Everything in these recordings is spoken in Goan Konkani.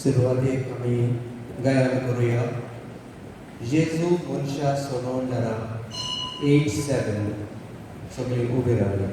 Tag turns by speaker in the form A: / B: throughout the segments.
A: सुरवातेक आमी गायन करूया जेजू मनशा सोडवणारा 87 सगळीं उबी रावया.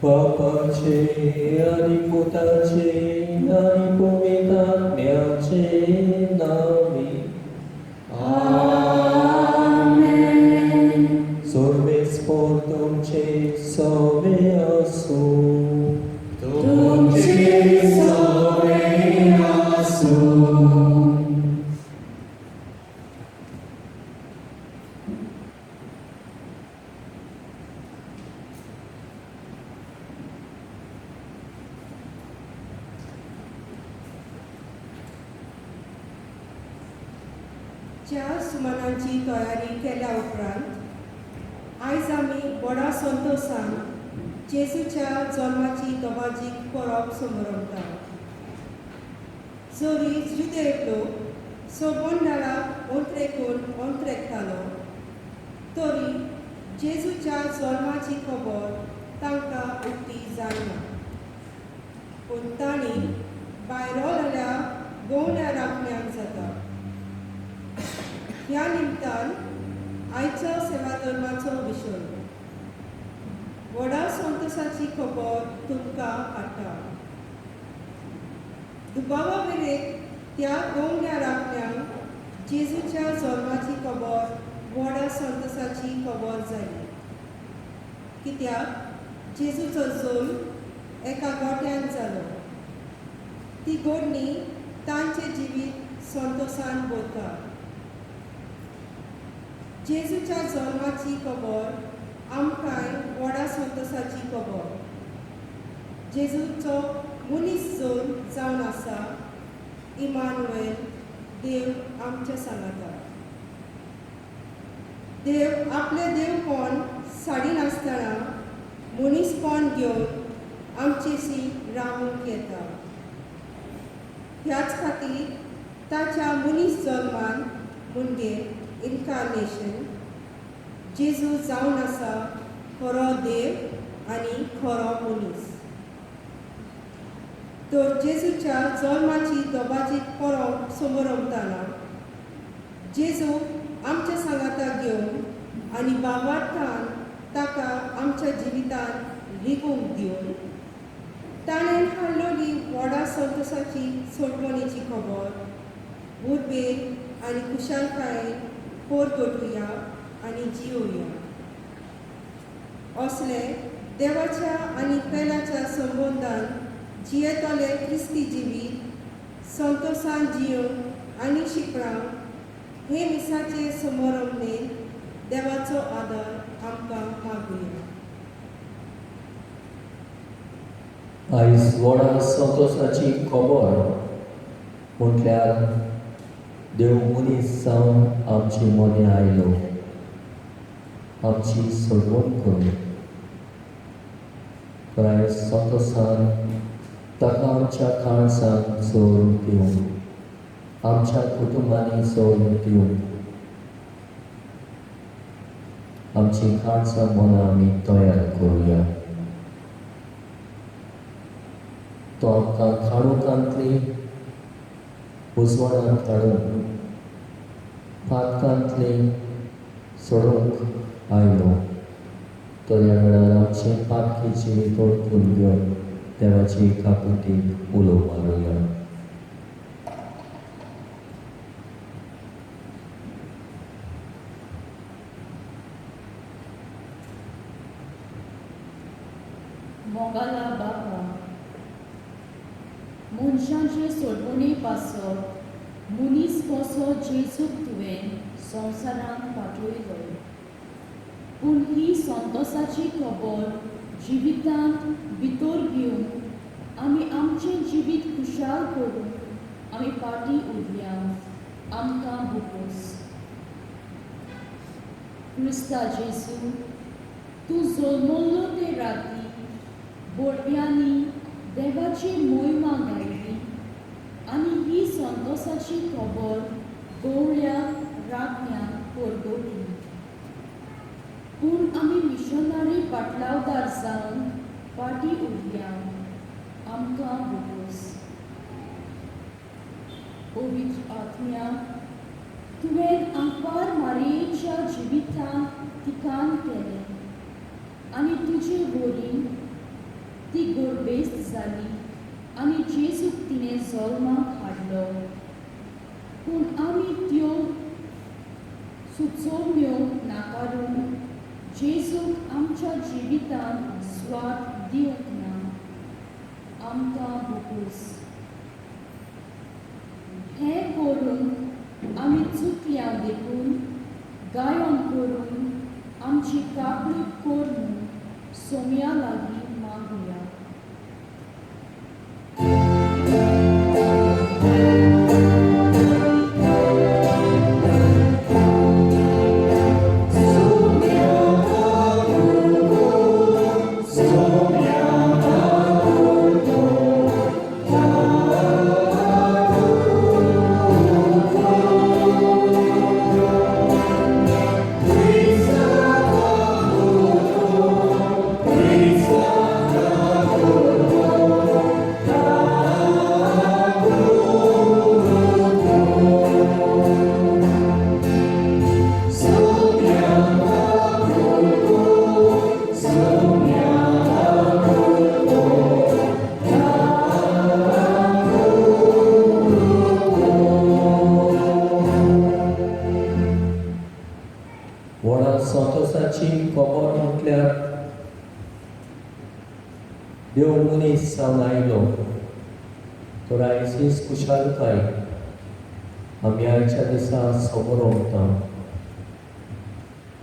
A: बापाचे आनी पुताचे आनी पवित्र आत्म्याचे नांवी आमेन. सर्वेस्पर तुमचे सवे आसूं.
B: तुमचे सवे आसूं.
C: च्या सुमनाची तयारी केल्या उपरांत आयज आमी व्हडा संतोशान जेजूच्या जल्माची दबाजीक परब समरमता. जरी जुदेव लोक सोबंडाराक ओंत्रेकून ओंत्रेकतालो तरी जेजूच्या जल्माची खबर तांकां उक्ती जायना, पूण तांणी भायरोलेल्या गोवण्या राखण्यांक जाता. ह्या निमतान आयचो सेवाधर्माचो विशय व्हडा संतोशाची खबर तुमकां हाडटा. दुबावा मेरेन त्या गोवण्या राखण्यांक जेजूच्या जल्माची खबर व्हडा संतोशाची खबर जाली, कित्याक जेजूचो जल्म एका गोठ्यान जालो. ती गोडणी तांचें जिवीत संतोशान भरता. जेजूच्या जल्माची खबर आमकांय व्हडा संतोशाची खबर. जेजूचो मनीस जल्म जावन आसा इमानुएल, देव आमच्या सांगाता. देव आपलें देवपण साडिनासतना मनीसपण घेवन आमचेशी रावूंक येता. ह्याच खातीर ताच्या मनीस जल्मान म्हणजे इन्कार्नेशन जेजू जावन आसा खरो देव आनी खरो मनीस. तर जेजूच्या जल्माची दबाजी परब समरमतना जेजू आमच्या सांगाता घेवन आनी बाबार्थान ताका आमच्या जिवितान रिगूंक दिवन ताणें हाडलेली व्हडा संतोशाची सोडवणीची खबर उर्बेन आनी खुशालकायेन पोरगटुया आनी जियोया. असले देवाच्या आनी पेलाच्या संबंदान जियेतले क्रिस्ती जिवीत संतोशान जियोंक आनी शिकणांक हे मिसाचे समारंभेन देवाचो आदार आमकां मागुया.
A: आयज व्हडा संतोशाची खबर म्हटल्यार देव मनीस जावन आमचे मदें आयलो आमची सोडवण करूं. तर आयज संतोशान ताका आमच्या काळजान सोडून दिवंक, आमच्या कुटुंबांनी सोडून दिवंक आमची काळजां मनां आमी तयार करुया. तो आमकां काळोखांतली उजवाडांत हाडून पातकांतली सोडोवंक आयलो. तर ह्या वेळार आमचे पातकी जिवीत वळखून घेवन देवाची काकुतीक उलो मारुया.
B: मोगाला बापा, मनशाचे सोडवणे पासत मनीस कसो जेजूक तुवें संवसारांत पाठयलो, पूण ही संतोसाची खबर जिवितांत भितर घेवन आमी आमचें जिवीत खुशाल करून आमी फाटीं उरल्या, आमकां भोगोस. क्रिस्ता जेजू, तूं जल्मल्लो ते राती बोडव्यांनी देवाची मोहिमा गायली आनी ही संतोसाची खबर गवळ्याक राखण्यांक परगटली. पूण आमी मिशनरी पाटलावदार जावन फाटीं उरल्या, आमकां भोगोस. पवित्र आत्म्या, तुवें आंकवार मारयेच्या जिवितांत ठिकाण केलें आनी तुजे वरी ती गर्भेस्त जाली आनी जेजूक तिणें जल्माक हाडलो. पूण आमी त्यो सुचोवण्यो नाकारून जेजूक आमच्या जिवितांत स्वाद दिवंक ना, आमकां भोगोस. हें करून आमी चुकल्या देखून गायन करून आमची काकळूत करून सोम्या लागीं मागुया.
A: व्हडा संतोसाची खबर म्हटल्यार देव मनीस जावन आयलो. तर आयज हीच खुशालकाय आमी आयच्या दिसा समोर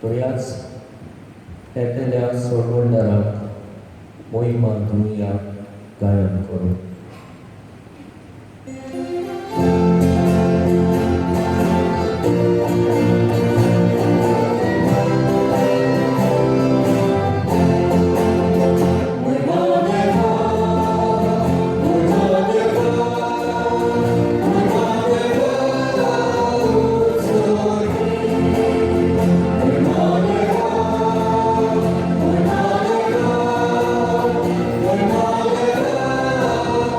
A: तर ह्याच येतल्या सोडवणदाराक मोहिमा दिवया गायन करूं.
B: Oh,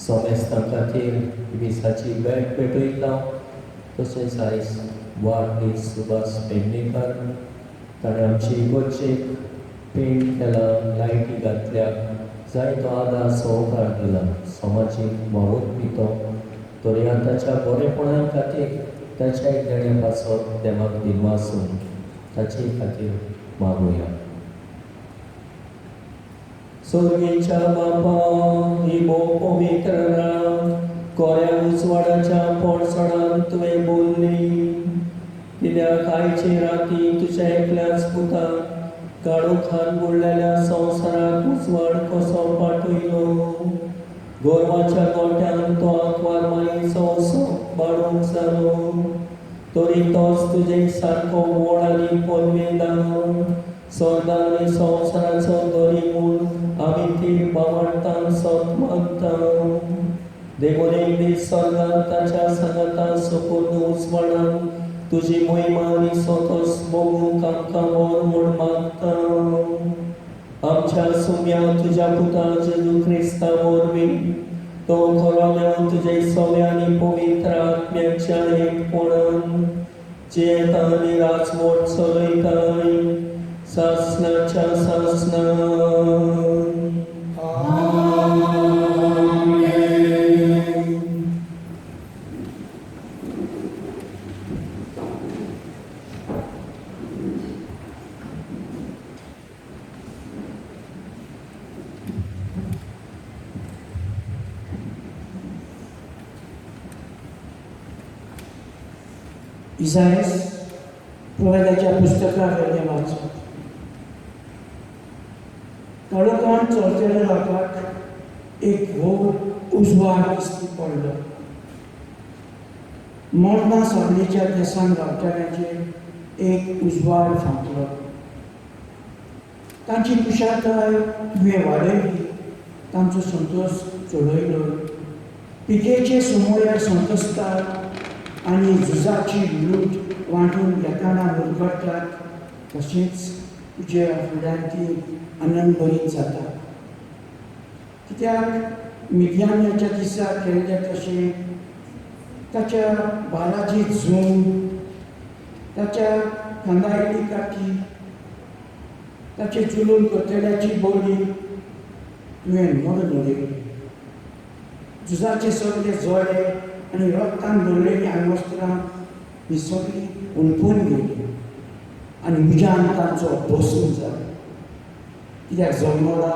A: सोमेस्तां खातीर मिसाची भेट पेटयता. तशेंच आयज वाडदीस सुभाष पेडणेकर, ताणें आमचे इगर्जेक पेंट केला, लायटी घातल्या, जायतो आदार सहकार दिला. समाजीक वावुरपी तो, तर ह्या ताच्या बरेपणा खातीर ताच्या एक देण्या पासत देवाक दिनवासून ताचे खातीर मागुया. स्वर्गीच्या बापा, ही भोव पवित्र रात कोऱ्या उजवाडाच्या पोडसणान तुवें बोल्ली, कित्याक आयचे राती तुज्या एकल्याच पुताक काळोखान बुडलेल्या संवसाराक उजवाड कसो पाठयलो. गोरवाच्या गोट्यान तो आंकवार माईचो असो बाळूंक जालो, तरी तोच तुजे सारको व्हड आनी पदवेदार स्वर्ग आनी संवसाराचो दरी म्हूण आमी ती बावडटान सत मानता. देखून एक दीस स्वर्गात ताच्या सांगाता सुपूर्ण उजवाडान तुजी मोहिमा आनी संतोस भोगूंक आमकां व्हर म्हूण मागता. आमच्या सुम्या तुज्या पुता जेजू क्रिस्ता वरवीं, तो खरो देव तुजे सव्या आनी पवित्र आत्म्याच्या एकपणान जियेता आनी राजवट चलयताय सासनाच्या सासनान.
D: इसायस प्रोफेताच्या पुस्तकावेलें वाचप. काळोखान चलतल्या लोकांक एक व्हड उजवाड दिश्टी पडलो. मरणां सावळेच्या देसान रावतल्यांचेर एक उजवाड फांकलो. तांची कुशाळकाय तुवें वाडयली, तांचो संतोश चडयलो. पिकेचे सुमोयार संतोसतात आनी झुजाची लूट वांटून घेतना मुरगट्टात, तशेंच तुज्या फुड्यान ती आनंद भरीत जाता. कित्याक मिद्यानाच्या दिसा केल्लें तशें ताच्या बालाची झूम, ताच्या खांदायली काठी, ताचे जुलूम करतल्याची बोली तुवें मोडून उडयली. झुजाचे सगळे जोडे आनी रक्तान भरलेलीं आंगवस्त्रां ही सगळीं हुलपून गेली आनी उज्यान तांचो बसून जालो. कित्याक जल्मला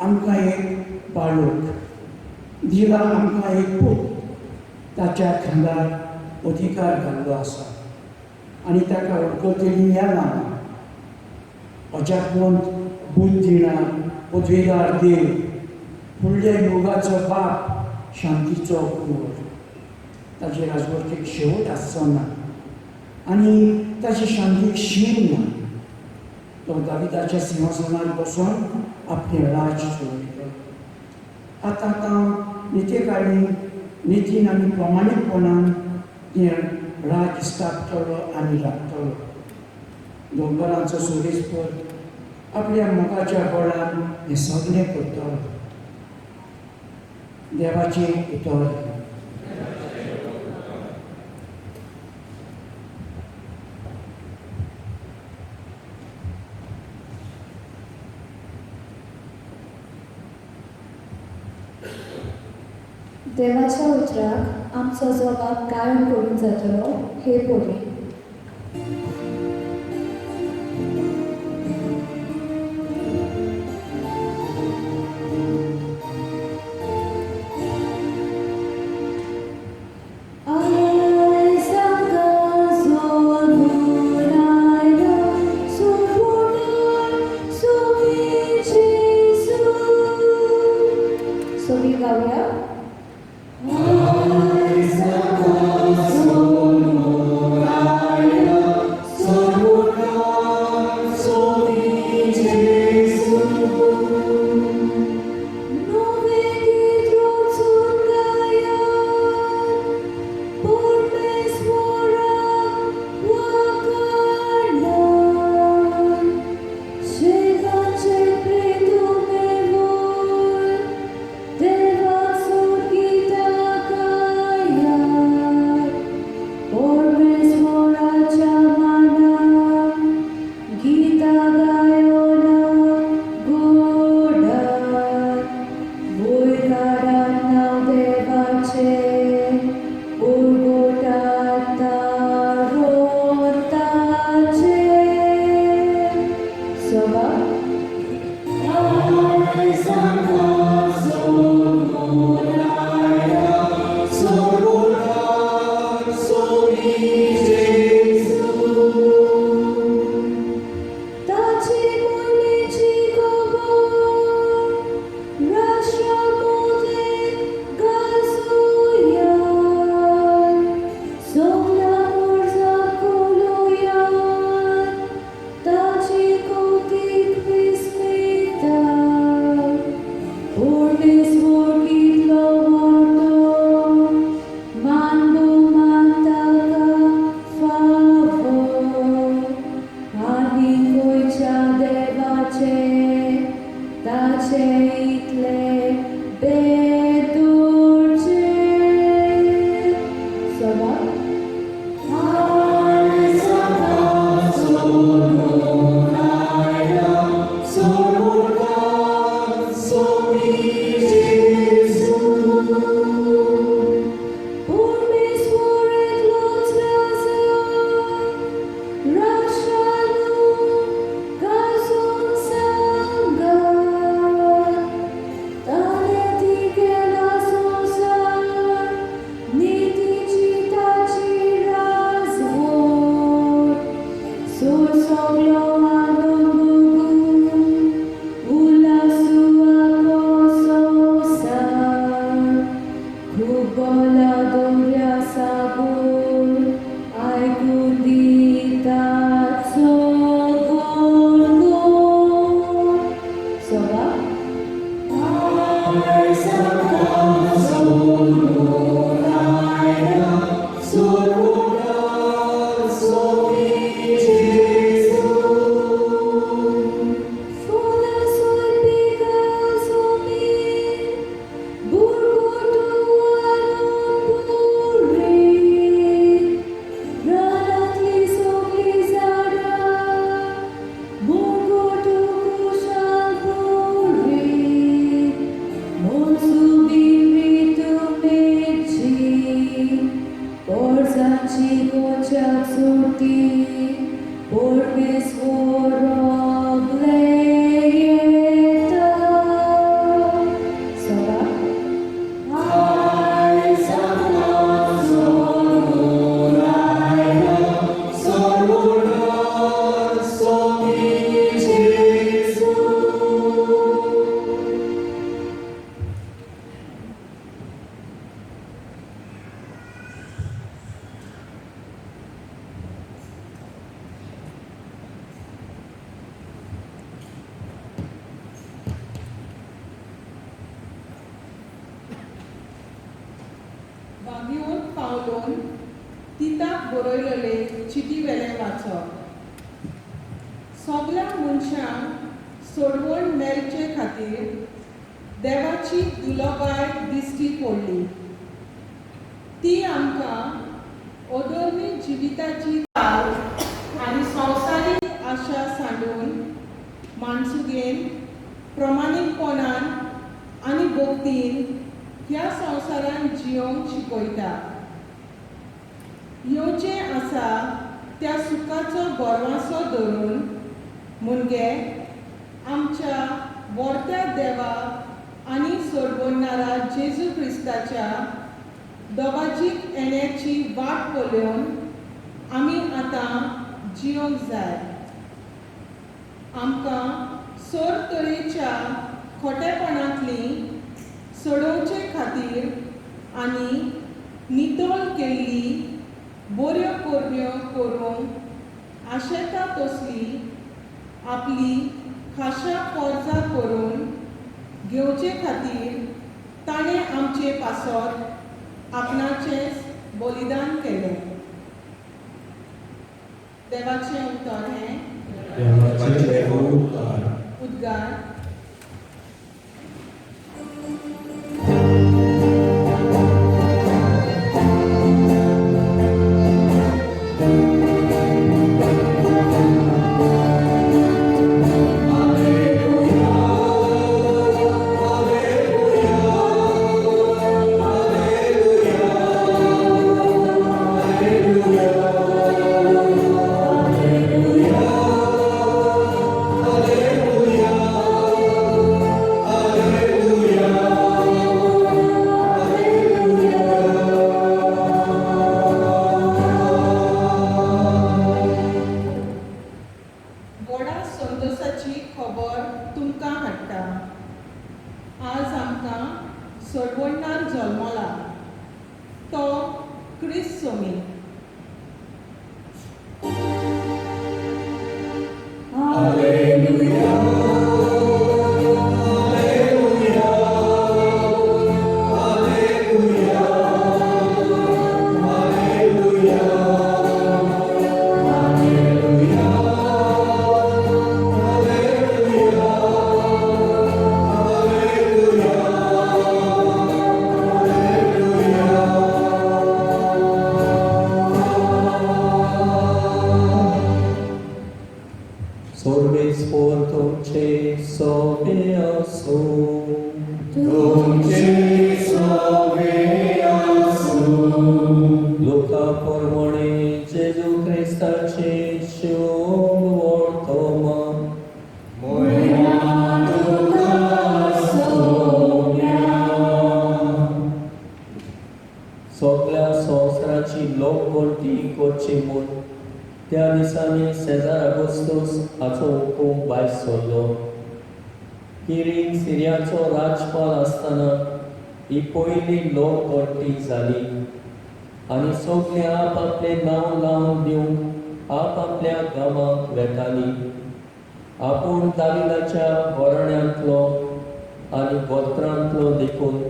D: आमकां एक बाळूक, दिला आमकां एक पूत, ताच्या खांदार अधिकार घाल्लो आसा आनी ताका वळखतलीं ह्या नांवान अजापवंत, बुद्धिणा, पदवेदार देव, फुडल्या युगाचो बाप, शांतीचो कुंवर. ताजे राजवटीक शेवट आसचो ना आनी ताचे शांतीक शीम ना. तो दाविदाच्या सिंहासनार बसून आपलें राज चलयतलो. आतां तांव नितीकाळी नितीन आनी प्रमाणीकपणान तें राज स्थापतलो आनी राखतलो. दोंगरांचो सोरेस्पर आपल्या मोगाच्या बळान हें सगळें करतलो. देवाचें उतर.
B: देवाच्या उतराक आमचो जबाब गायन करून जातलो हे परी.
E: I
B: ताचे इतले बेदोरचे सभा
E: वागिवन पावलोन तिताक बरयलेले चिटी वेलें वाचप. सगल्या मनशांक सोडवण मेळचे खातीर देवाची दुलबाय दिश्टी पडली. ती आमकां अधर्मी जिविताची चाल आनी संवसारीक आशा सांडून माणसुगेन प्रमाणीकपणान आनी भक्तीन ह्या संवसारान जियोंक शिकयता. येवचें आसा त्या सुखाचो बरवासो धरून मुणगे आमच्या व्हडत्या देवा आनी सोडवणारा जेजू क्रिस्ताच्या दबाजीक येण्याची वाट पळोवन आमी आतां जियोंक जाय. आमकां सोर तरेच्या खोटेपणांतली सोडोवचे खातीर आनी नितळ केल्ली बऱ्यो करण्यो करूंक आशेता तसली आपली खाशा पोर्जा करून घेवचे खातीर ताणें आमचे पासत आपणाचेंच बलिदान केलें. देवाचें उतर हें.
A: देवाचे उपकार.
E: उद्गार. व्हडा संतोशाची खबर तुमकां हाडटा. आज आमकां सोडवणार जल्मला, तो क्रिस्त सोमी.
A: सोर्बेस्पोर तुमचे सोबे आसूं.
F: तुमचे सोबे आसूं.
A: लुका प्रमाणे जेजू क्रिस्ताचे शुभ वर्तमान.
F: मोहिमा तुका सोम्या.
A: सगळ्या संवसाराची लोकगणती करची म्हूण त्या दिसांनी सेजार आगोस्तूस हाचो हुकूम भायर सरलो. किरीन सिरियाचो राजपाल आसतना ही पयली लोकगणती जाली आनी सगळे आप आपलें नांव लावन दिवंक आप आपल्या गांवांक वेताली. आपूण दाविदाच्या घराण्यांतलो आनी गोत्रांतलो देखून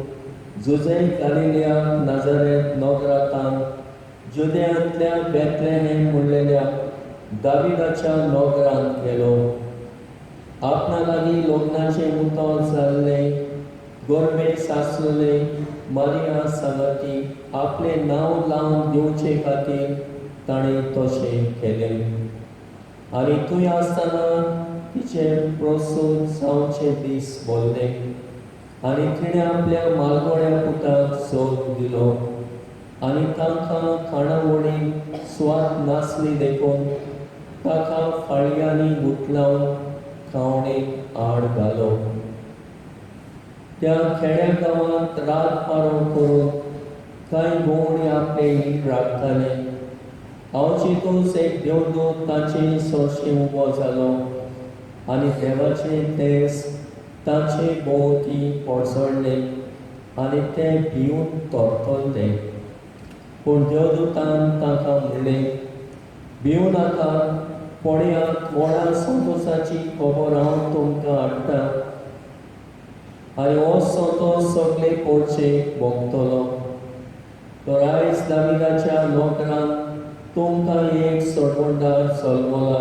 A: जुजे गालिलिया नाजारेत नगरांतान जुदयांतल्या बेतलेहेम म्हणलेल्या दाविदाच्या नगरांत गेलो. आपणा लागीं लग्नाचें उतर जाल्लें गोरमे सासलें मारिया सांगाती आपलें नांव लावन दिवचे खातीर ताणें तशें केलें. आनी थंय आसतना तिचें प्रसूत जावचे दीस भरले आनी तिणें आपल्या मालगोड्या पुताक सोद दिलो आनी तांकां खाणावळीक स्वाद नासली देखून ताका फाळयांनी गुठलावन खावणेक आड घालो. त्या खेड्या गांवांत रात पारो करून कांय भोंवडी आपले हीर राखताले. अवचितूच एक देवदूत ताचे सरशी उबो जालो आनी देवाचे तेज ताचे भोंवती पडसळ्ळे आनी ते भिवन तोरतल्ले. पूण देवदूतान तांकां म्हणलें, भिवू नाका, पळयात व्हडा संतोसाची खबर हांव तुमकां हाडटा आनी हो संतोस सगळे पोरचे भोगतलो. तर आयज दाविदाच्या नोकरान तुमकां एक सोडवणदार जल्मला,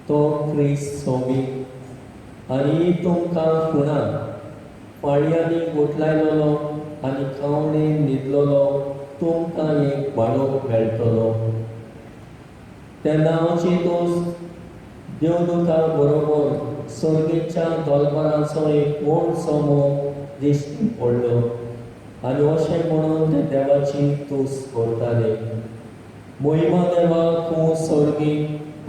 A: तो क्रिस्त सोमी. आनी तुमकां खुणा फाळयांनी गुठलायलेलो आनी खावणेन न्हिदलेलो तुमकां एक बाळक मेळटलो. तेन्ना अवचितूच देवदूता बरोबर सर्गेच्या दलबराचो एक व्हड समूह दिश्टी पडलो आनी अशें म्हणून ते देवाची तुस्त करताले, महिमा देवाक खूब सर्गी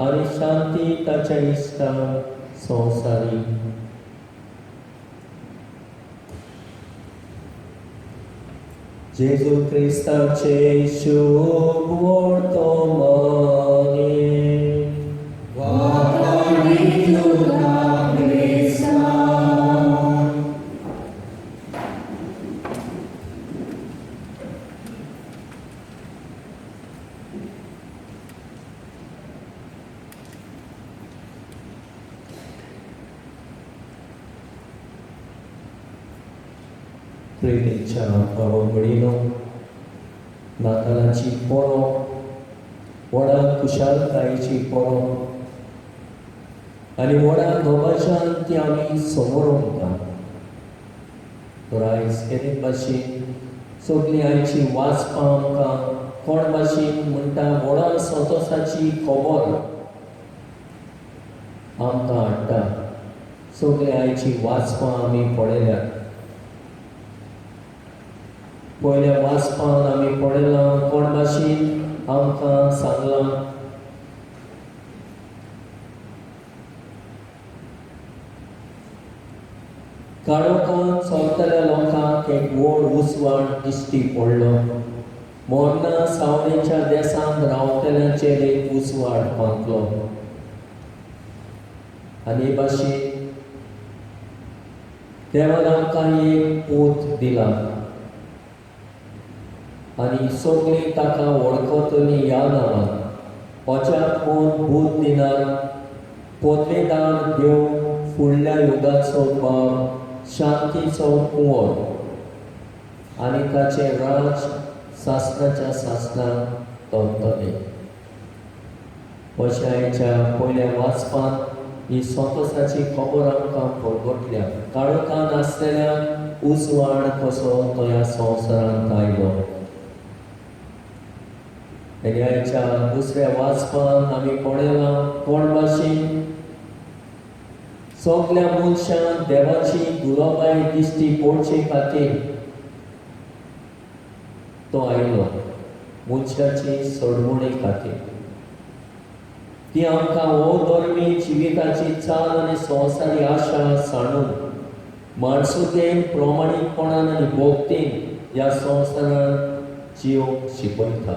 A: आनी शांती ताच्या इश्टांक संवसारी. जेजू क्रिस्ताचे शुभ वर्तमान.
F: वाखाणी तुका क्रिस्ता.
A: प्रेमेच्या भाव भयणीनो, नातालांची परब व्हडा खुशालकायेची परब आनी व्हडा दबाज्यान ती आमी समोर वता. तर आयज केदे भाशेन सगळीं आयची वाचपां आमकां कोण भाशेन म्हणटा व्हडा संतोसाची खबर आमकां हाडटा. सगळीं आयची वाचपां आमी पळयल्यात. पयल्या वाचपान आमी पळयलां कोण भाशेन आमकां सांगलां काळोखांत चलतल्या लोकांक एक व्हड उजवाड दिश्टी पडलो. मोरना सावळेच्या देसांत रावतल्यांचेर एक उजवाड पांतलो. आनी हे भाशेन देवान आमकां एक पूत दिला आनी सगळीं ताका वळखतलीं ह्या नांवान. अजाप म्हूण भूत दिनार पोतवेदार देव फुडल्या युगाचो बाप शांतीचो कुंवर आनी ताचें राज सासणाच्या सासणाक चलतलें. अशें आयच्या पयल्या वाचपांत ही संतोसाची खबर आमकां परगटल्या. काळोखांत आसलेल्या उजवाड कसो तो ह्या संवसारांत आयलो. आनी आयच्या दुसऱ्या वाचपांत आमी पळयलां कोण भाशेन सगल्या मनशांक देवाची दुराबाय दिश्टी पडचे खातीर तो आयलो, मनशाची सोडवणे खातीर। ती आमकां हो धर्मी जिविताची चाल आनी संवसारी आशा सांडून माणसुकेन प्रमाणीकपणान आनी भक्तीन ह्या संवसारान जिवंक शिकयता।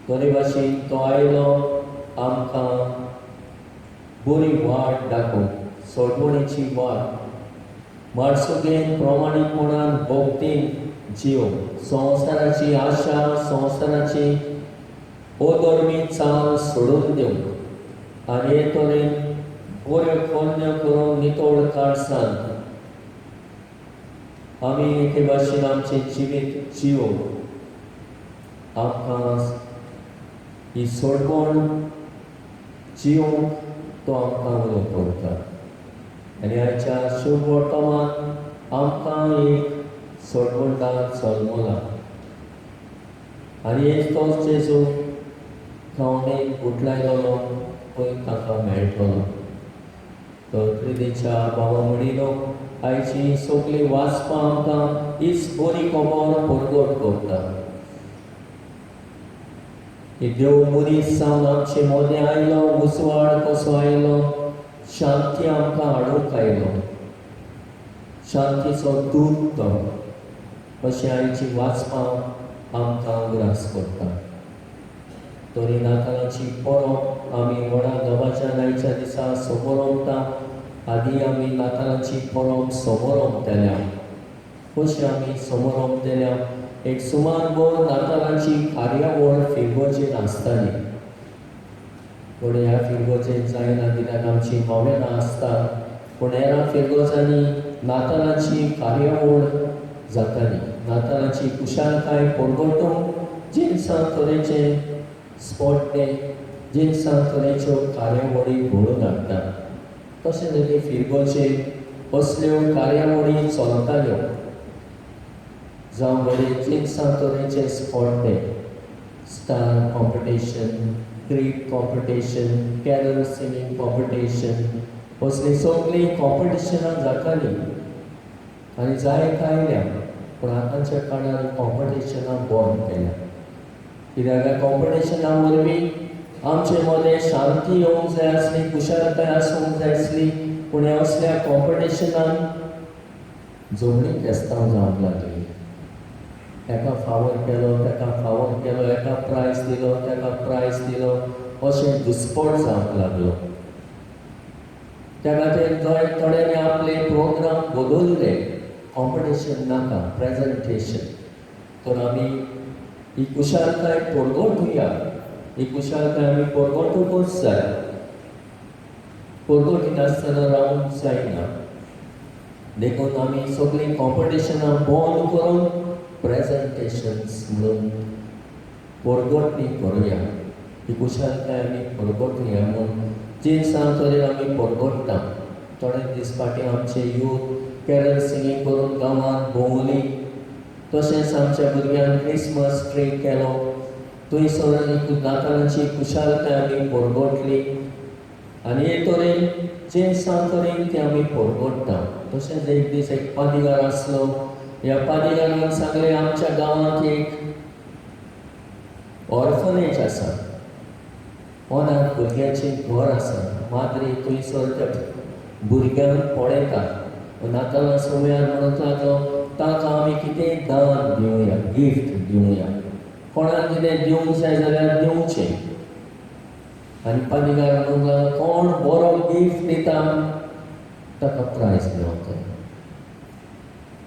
A: तरी भाशेन तो आयलो आमकां बरी वाट दाखोवंक, सोडवणेची वाट, माणसुकेन प्रमाणीकपणान भक्तीन जिवंक, संवसाराची आशा संवसाराची अधर्मी चाल सोडून दिवंक आनी हे तरेन बऱ्यो करण्यो करून नितळ काळसान आमी एके भाशेन आमचें जिवीत जिवंक आमकां ही सोडवण जिवंक तो आमकां उलो करता। आनी आयच्या शुभ वर्तमान आमकां एक सोडवणदार जल्मला आनी एक तोच जेजू खावणेक गुटलायलेलो पळय ताका मेळटलो। तर क्रिदेच्या बाबा म्हणिलो आयची सगळीं वाचपां आमकां हीच बरी खबर परगट करता की देव मनीस जावन आमचे मदें आयलो, उजवाड कसो आयलो, शांती आमकां हाडूंक आयलो, शांतीचो दूत तो, अशें आयची वाचपां आमकां उगडास करता। तरी नातालांची परब आमी व्हडा दबाज्यान आयच्या दिसा समोरमता। आदी आमी नातालांची परब समोरमतल्या, कशी आमी समोरमतल्या, एक सुमार भर नातालांची कार्यावळ फिरगोजेन आसताली। पूण ह्या फिरगोजेन जायना कित्याक आमची नोवेनां आसता, पूण हेरां फिरगोजांनी नातालांची कार्यावळ जाताली। नातालांची कुशालकाय परगटूंक जिनसां तरेचे स्पॉट डे, जिनसां तरेच्यो कार्यावळी घडोवन हाडटा। तशें तरी फिरगोजेर असल्यो कार्यावळी चलताल्यो, जावं बरे जिनसां तरेचे sport day, star competition, crib competition, carol singing competition, असलीं सगळीं कॉम्पिटिशनां जातालीं आनी जायत आयल्या। पूण आतांच्या काळार कॉम्पिटिशनां बंद केल्या, कित्याक ह्या कॉम्पिटिशनां वरवीं आमचे मदें शांती येवंक जाय आसली, कुशालकाय आसूंक जाय आसली, पूण ह्या असल्या कॉम्पिटिशनान झगडीं केस्तांव जावंक लागली। एका फावर केलो, ताका फावर केलो, एका प्रायज दिलो, ताका प्रायज दिलो, अशें दुस्पट जावंक लागलो। त्या खातीर थोड्यांनी आपले प्रोग्राम बदलले, कॉम्पिटिशन नाका, प्रेजेंटेशन। तर आमी ही कुशालकाय परगटुया, ही कुशालकाय आमी परगटूंकूच जाय, परगटिनासतना रावूंक जायना। देखून आमी सगळीं कॉम्पिटिशनां बंद करून प्रेजेंटेशन्स म्हणून परगटणी करुया, ही कुशालकाय आमी परगटुया म्हूण जिनसां तरेन आमी परगट्टा। थोडे दीस फाटीं आमचे यूथ कॅरल सिंगींग करून गांवांत भोंवली, तशेंच आमच्या भुरग्यांक क्रिसमस ट्री केलो, थंयसर नातालांची कुशालकाय आमी परगटली आनी हे तरेन जिनसां तरेन ती आमी परगट्टा। तशेंच एक दीस एक पादिगार आसलो, ह्या पादिगारान सांगलें आमच्या गांवांत एक ऑर्फनेज आसा, अनाथ भुरग्यांचें घर आसा, माद्री थंयसर त्या भुरग्यांक पळयता। नातालां समयार म्हणूंक लागलो तांकां आमी कितें दान दिवया, गिफ्ट दिवया, कोणाक कितें दिवंक जाय जाल्यार दिवचें। आनी पादिगार म्हणूंक लागलो कोण बरो गिफ्ट दिता ताका प्रायज मेळटलो।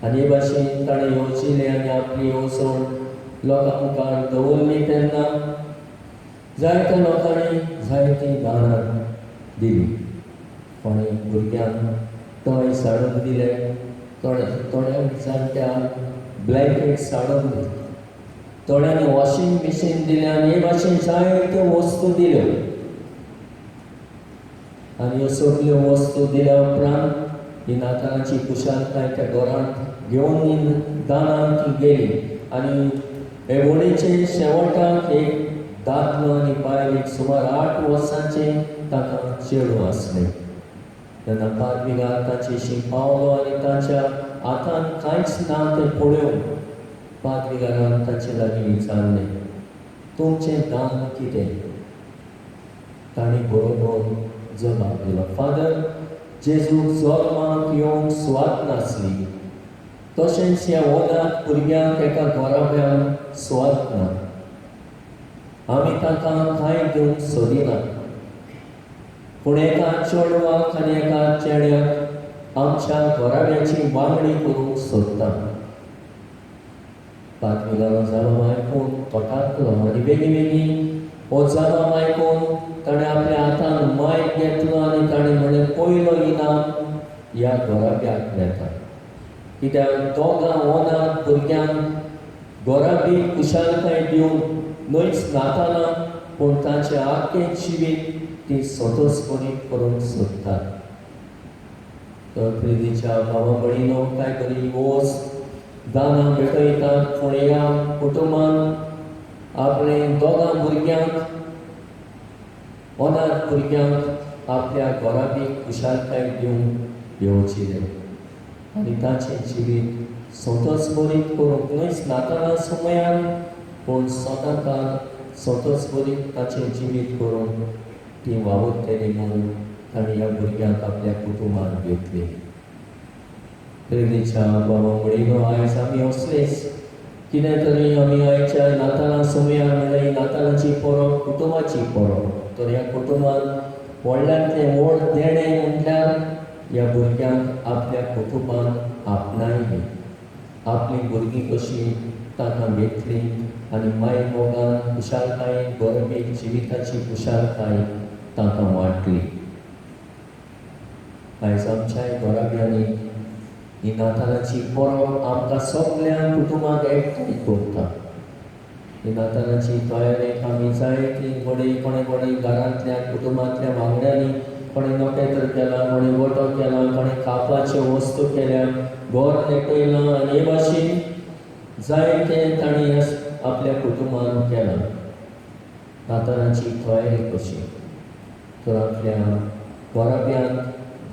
A: आनी हे भाशेन ताणें येवजिलें आनी आपली येवजण लोकां मुखार दवरली। तेन्ना जायत्या लोकांनी जायतीं दानां दिलीं, कोणें भुरग्यांक टॉयस हाडून दिले, थोड्यांक जाणट्यांक ब्लँकेट्स हाडून दिले, थोड्यांनी वॉशिंग मशीन दिलें आनी हे भाशेन जायत्यो वस्तू दिल्यो। आनी ह्यो सगल्यो वस्तू दिल्या उपरांत ही नातालांची कुशालकाय त्या घरांत घेवन दानान ती गेली आनी हे व्हडीचे शेवटाक एक दादलो आनी बायल एक सुमार 8 वर्सांचें ताका चेडूं आसलें। तेन्ना पादविगार ताचेशी पावलो आनी ताच्या हातान कांयच ना तें पळोवन पादविगारान ताचे लागीं विचारलें, तुमचें दान कितें? तांणी बरोबर जबाब दिलो, फादर, जेजूक जल्माक येवंक सुवात नासली, तशेंच ह्या अनाथ भुरग्यांक एका घराब्यान सुवात ना. आमी तांकां कांय दिवंक सोदिना, पूण एका चेडवाक आनी एका चेड्याक आमच्या घराब्याची मागणी करूंक सोदता. पादविगारो जबाब आयकून तटाकलो आनी बेगीन बेगीन हो जबाब आयकून ताणें आपल्या हातान मायक घेतलो आनी ताणें म्हणलें, पयलो इनाम ह्या घराब्याक मेळटा, कित्याक दोगां अनाथ भुरग्यांक घराबी खुशालकाय दिवन न्हयच नाताना पूण तांचें आख्खें जिवीत ती संतोषपणी करूंक सोदतात. तर प्रितीच्या भावा भयणीनो, काय बरी वोस दानां भेटयतात, पूण ह्या कुटुंबान आपले दोगां भुरग्यांक, अनाथ भुरग्यांक आपल्या घराबीक खुशालकाय दिवंक येवची आनी तांचें जिवीत संतोषभरीत करूंक न्हयच नाताना समयान पूण सदांकाळ संतोषभरीत ताचें जिवीत करूंक ती वावुरतली म्हणून तांणी ह्या भुरग्यांक आपल्या कुटुंबान घेतली. प्रेरीच्या बाबा भयणीनो, आयज आमी असलेच कितें तरी आमी आयच्या नातालां समयार म्हणल्यार ही नातालांची परब कुटुंबाची परब, तर ह्या कुटुंबान व्हडल्यांतलें व्हड देणें म्हटल्यार ह्या भुरग्यांक आपल्या कुटुंबान आपणायली, आपलीं भुरगीं कशीं तांकां घेतलीं आनी माय मोगान खुशालकायेन गोरबेक जिविताची खुशालकाय तांकां वांटली. आयज आमच्याय घराब्यांनी ही नातालांची परब आमकां सगळ्या कुटुंबाक एकठांय करता. ही नातालांची तयारेक आमी जायती घडये कोणे कोणे घरांतल्या कुटुंबांतल्या वांगड्यांनी कोणे नखेत्र केलां, कोणे गोटो केला, कोणे खावपाच्यो वस्तू केल्या, घर नेटयलां आनी हे भाशेन जायते तांणी आपल्या कुटुंबान केलां. नातालांची तयारी कशी तर आपल्या घराब्यांत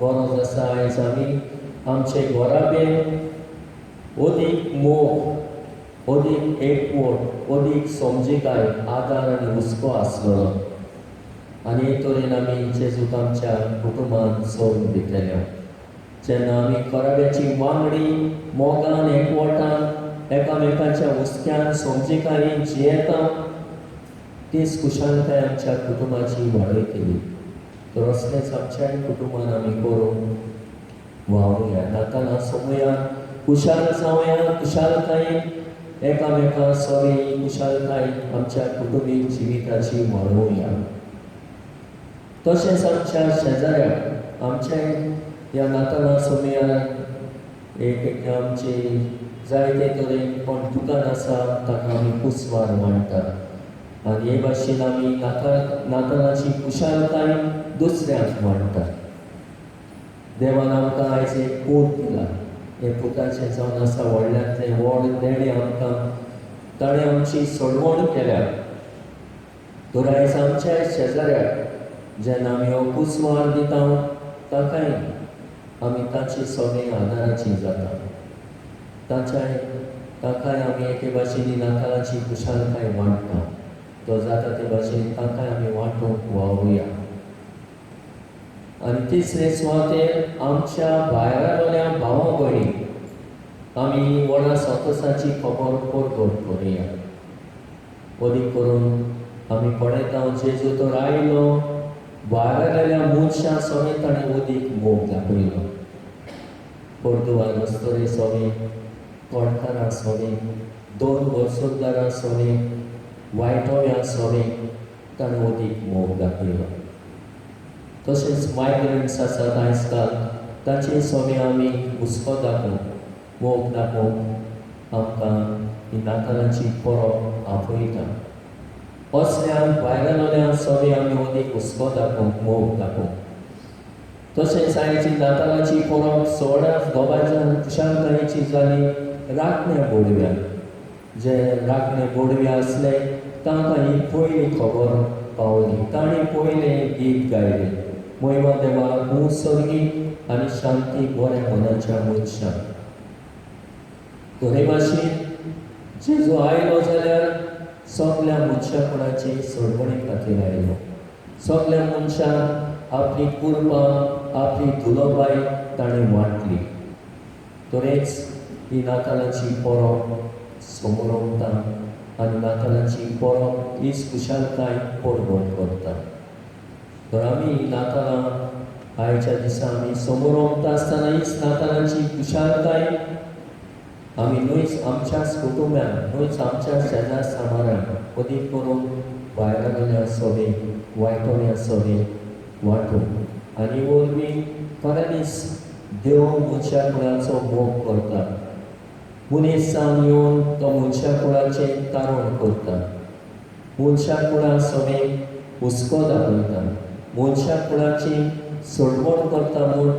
A: गरज आसा. आयज आमी आमचे घराब्यान अदीक मोग, अदीक एकवट, अदीक समजिकाय, आदार आनी हुस्को आसलेलो आनी हे तरेन आमी जेजूक आमच्या कुटुंबान सोडून दितले. जेन्ना आमी घराब्याची वांगडी मोगान, एकवटान, एकामेकाच्या हुस्क्यान, समजिकायेन जियेता, तीच खुशालकाय आमच्या कुटुंबाची वाडयतली. तर असलेच आमच्याय कुटुंबान आमी करूंक वावरुया. नातालां समयान खुशाल जावया, खुशालकायेन एकामेका सरी खुशालकाय आमच्या कुटुंबीक जिविताची वाडोवया. तशेंच आमच्या शेजाऱ्याक आमच्या ह्या नातालां समयान एक आमची जायते तरेन कोण दुकान आसा ताका आमी कुसवार मांडटात आनी हे भाशेन आमी नातालांची खुशालकाय दुसऱ्यांक मांडटात. देवान आमकां आयज एक पूत दिला, हे पुताचें जावन आसा व्हडल्यांतलें व्हड देणें आमकां, ताणें आमची सोडवण केल्या. तर आयज आमच्या शेजाऱ्याक जेन्ना आमी हो कुसवार दिता ताकाय आमी ताची सगळीं आदाराची जाता, ताच्याय ताकाय आमी एके भाशेन नातालांची खुशालकाय वांट्टा. तो जाता ते भाशेन ताकाय आमी वांटूंक वावरुया. आनी तिसरे सुवातेर आमच्या भायरांतल्या भावा भयणी आमी व्हडा संतोसाची खबर परगट करुया. अदीक करून आमी पळयता जेजू तर आयलो, भायरांतल्या मनशां समेत ताणें अदीक मोग दाखयलो. पोर्तुगाल अस्तोरे समेत, कोणकारां समेत, दोन वर्सोदारां समेत, वायटोव्यां समेत ताणें अदीक मोग दाखयलो. तशेंच मायग्रंट्स आसात आयज काल, ताचे समेत आमी हुस्को दाखोवंक, मोग दाखोवंक आमकां ही नातालांची परब आपयता. असल्या भायरांतल्या समेत आमी अदीक हुस्को दाखोवंक, मोग दाखोवंक. तशेंच आयची नातालांची परब सगळ्या दोबाच्या खुशालकायेची जाली राखण्या बोडव्या. जे राखणे बोडवे आसले तांकां ही पयली खबर पावली, तांणी पयलें गीत गायलें. मोहिमा देवाक सर्गी आनी शांती बऱ्या मनाच्या मनशाक. तर हे भाशेन जेजू आयलो जाल्यार सगल्या मनशापणाची सोडवणे खातीर आयलो. सगल्या मनशांक आपली कुरपा, आपली दुलोबाय ताणें वांटली. तरेच ही नातालाची परब समोर आनी नातालाची परब हीच खुशालकाय परगट करता. तर आमी नातालां आयच्या दिसा आमी समोर आसतना हीच नातालांची खुशालकाय आमी न्हयच आमच्याच कुटुंब्यान, न्हयच आमच्या शेजार सामारान, अदीक करून भायरागेल्या सभेक, वायटोण्या सभेक वांटून आनी वरवीं खऱ्यांनीच देव मनशा कुळाचो मोग करता. मनीस जावन येवन तो मनशा कुळाचें तारण करता, मनशा कुळा सभेक हुस्को दाखयता, मनशा कुळाची सोडवण करता. म्हूण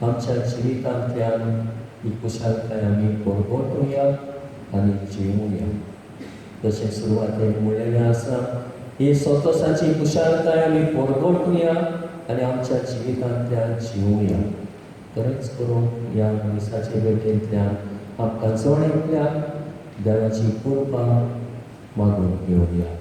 A: आमच्या जिवितांतल्यान ही खुशालकाय आमी परगटुया आनी जिवुया. तशें सुरवातेक म्हणलेलें आसा, ही संतोशाची खुशालकाय आमी परगटुया आनी आमच्या जिवितांतल्यान जिवुया. तरेंच करून ह्या मिसाचे भेटेंतल्यान आमकां जण एकल्याक देवाची कृपा मागून घेवया.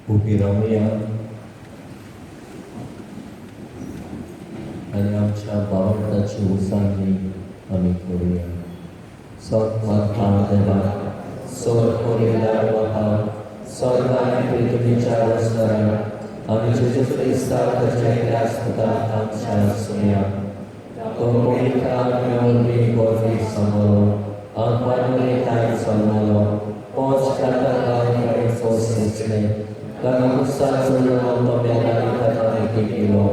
A: उबी रावया आनी आमच्या भावार्थाची उसाणी आमी करुया. सत माता देवा, स्वर कोरिदार बापा, स्वर्ग आनी पृथ्वीच्या वसणारा आमी जेजू क्रिस्ताक ताच्या आस्पदाक आमच्या सुया तो पवित्र आत्म्या वरवीं गोरवी समलो, आत्मा ताय जल्मलो, पोच खाता कडेन फोस सुचले, ताका कुस्तार चडलो, तो मेलानी ताका केलो,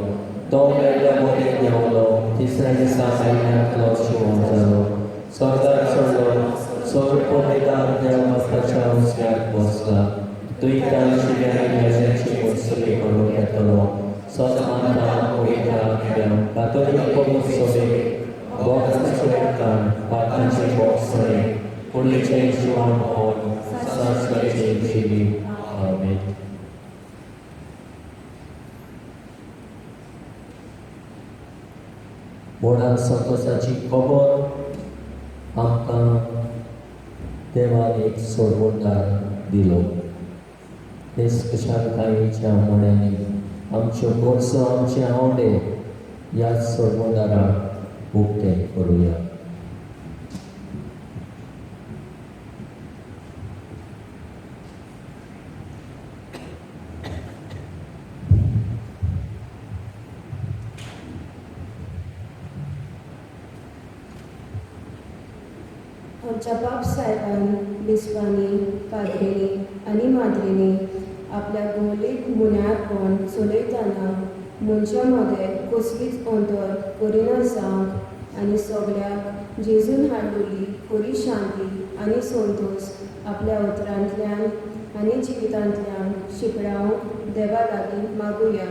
A: तो मेल्ल्या मदीं देंवलो, तिसऱ्या दिसा मेल्ल्यांतलो शिवण जालो, स्वर्गार चडलो, स्वर्ग पवित्र देव बापाच्या उजव्याक बसला, थंय तांची आनी मेल्ल्याची वसुली करूंक येतलो. सत मानता पवित्र आत्म्या कातोलीक पवित्र सभेक बोक्साचे कान पातांचे बोक्सणे कुडीचें जिवन होन संस्काराचें जिवीत. आमेन. व्हडा संतोशाची खबर आमकां देवान एक सोडवणदार दिलो. तेच खुशालकायेच्या मोड्यांनी आमच्यो गरजो, आमचे आंवडे ह्या सोडवणदाराक उक्ते करुया.
C: आमच्या बाप साहेबान, बिस्वांनी, पाद्रींनी आनी माद्रींनी आपल्या गोलीक गुन्यांवपण चलयतना मनशां मदें कसलीच अंतर करिना जावंक आनी सगळ्याक जेजून हाडलेली खरी शांती आनी संतोश आपल्या उतरांतल्यान आनी जिवितांतल्यान शिकडावंक देवा लागीं मागुया.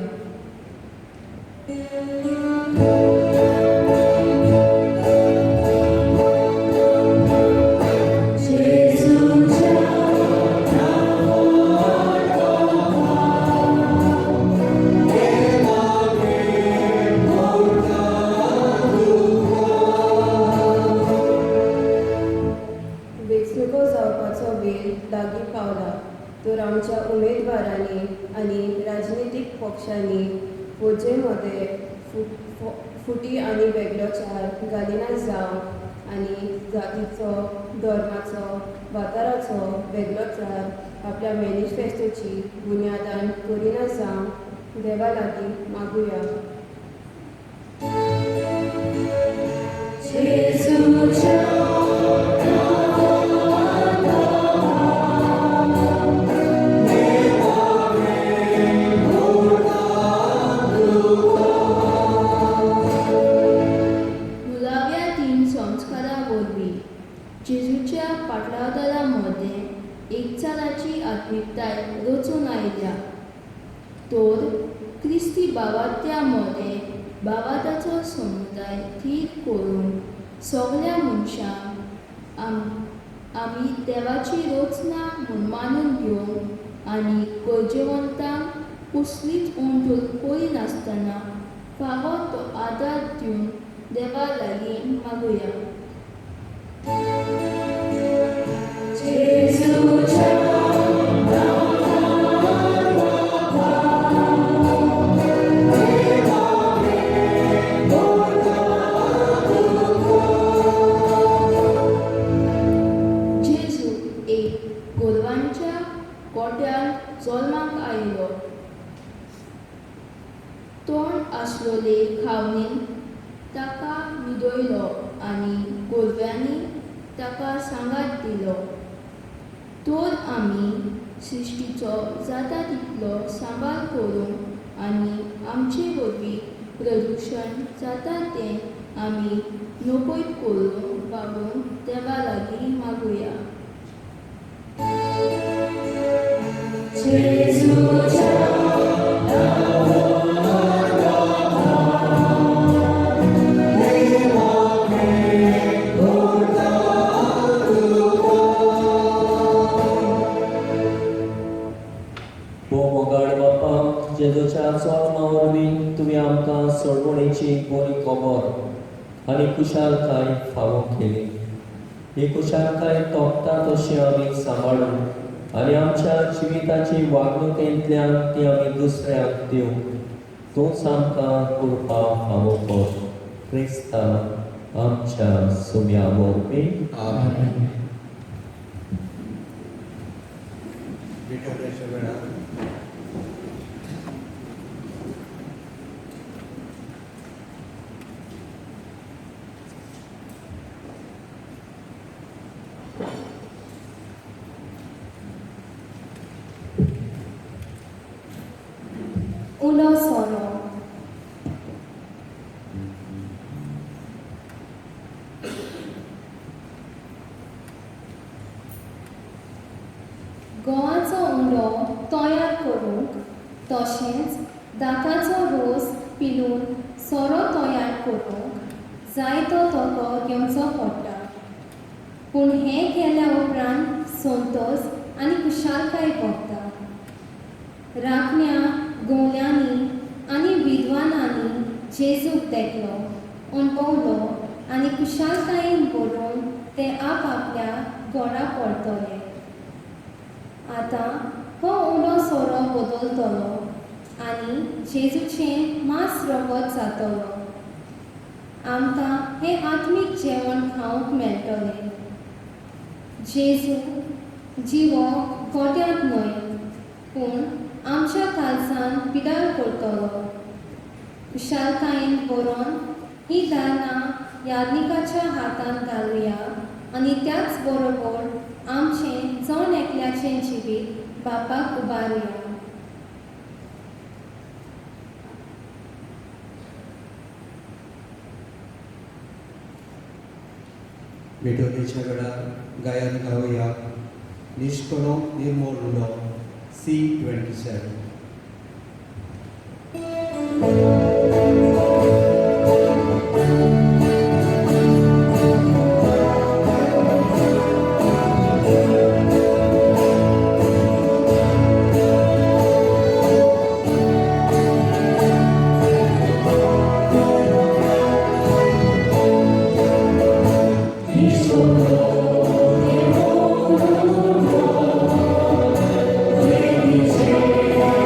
C: वेंचणुको जावपाचो वेळ लागीं पावला तर आमच्या उमेदवारांनी आनी राजनितीक पक्षांनी फौजे मदें फुटी आनी वेगळोचार घालिना जावंक आनी जातीचो, धर्माचो, वाठाराचो वेगळोचार आपल्या मॅनिफेस्टोची बुन्यादान करिना जावंक देवा लागीं मागुया.
G: तर क्रिस्ती भावात्या मदें भावाताचो समुदाय थीर करून सगल्या मनशांक आमी देवाची रचना म्हूण मानून घेवंक आनी गरजेवंतांक कसलीच उमजूल करिनासतना फावो तो आदार दिवन देवा लागीं मागुया. जेजू एक गोरवांच्या गोट्यांत जल्माक आयलो. तोंड आसलोले खावणीन ताका न्हिदयलो आनी गोरव्यांनी ताका सांगात दिलो. तर आमी सृश्टीचो जाता तितलो सांबाळ करूंक आनी आमचे वरवीं प्रदुशण जाता तें आमी नकयत करून वागूंक देवा लागीं मागुया.
A: मोगाळ बापा, जेजूच्या जल्मा वरवीं तुमी आमकां सोडवणेची बरी खबर आनी खुशालकाय फावो केली. ही खुशालकाय तोपता तशी आमी सांबाळून आनी आमच्या जिविताची वागणुकेंतल्यान ती आमी दुसऱ्यांक दिवंक तूंच आमकां कृपा फावो कर. क्रिस्ता आमच्या सुम्या वरवीं.
F: आमेन. भेटवण्याच्या वेळार
B: उलो सोरो. गोवाचो उंडो तयार करूंक तशेंच दाताचो रोस पिलून सोरो तयार करूंक जायतो धोको घेवचो पडटा. पूण हें केल्या उपरांत संतोश आनी खुशालकाय भोगता. राखण्या गवल्यांनी आनी विद्वानांनी जेजूक देखलो, अणभवलो आनी खुशालकायेन भरून ते आपआपल्या घरा परतले. आतां हो उंडो सोरो बदलतलो आनी जेजूचें मांस रगत जातलो. आमकां हें आत्मीक जेवण खावंक मेळटलें. जेजू जिवो गोट्यांत न्हय पूण आमच्या काळजान पिडार करतलो. खुशालकायेन बरोवन ही दानां याज्ञिकाच्या हातांत घालुया आनी त्याच बरोबर आमचें जण एकल्याचें जिवीत बापाक उबारुया.
F: भेटवणेच्या वेळार गायन गावया निश्कळो निर्मोळ उलो C27.
G: Thank you.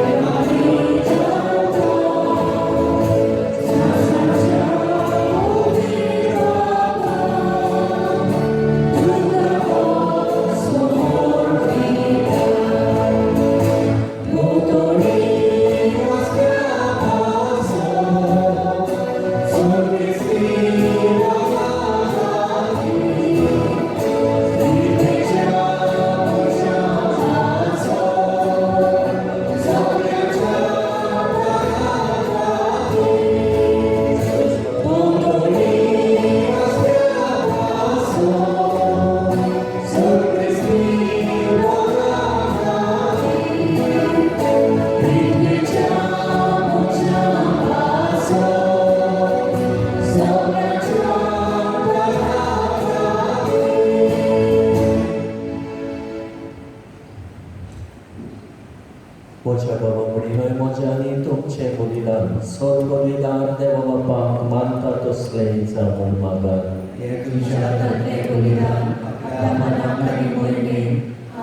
A: बलिदान स्वर्ग बलिदान देवा बापाक मानता तसलें जावं म्हूण मागात.
F: हे तुमच्या
B: हातांतलें बलिदान आपल्या मनाक आनी मोहिमेन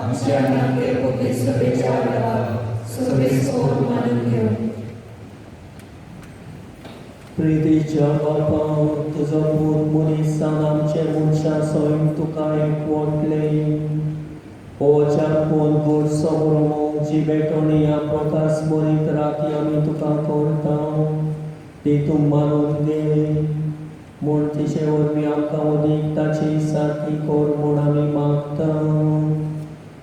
B: आमच्या आनी आमगे पवित्र सभेच्या देवाक सर्वेस्पोर मानून घेवं.
A: प्रितीच्या बापा, तुजो पूत मनीसान आमचे मनशां सैम तुका एकवटलें. हो जापून गोड समोर जी भेटवणी ह्या प्रकाश बरीत राती आमी तुका करता ती तूं मानून घे म्हूण तिचे वरवीं आमकां अदीक ताची सारकी कर म्हूण आमी मागता.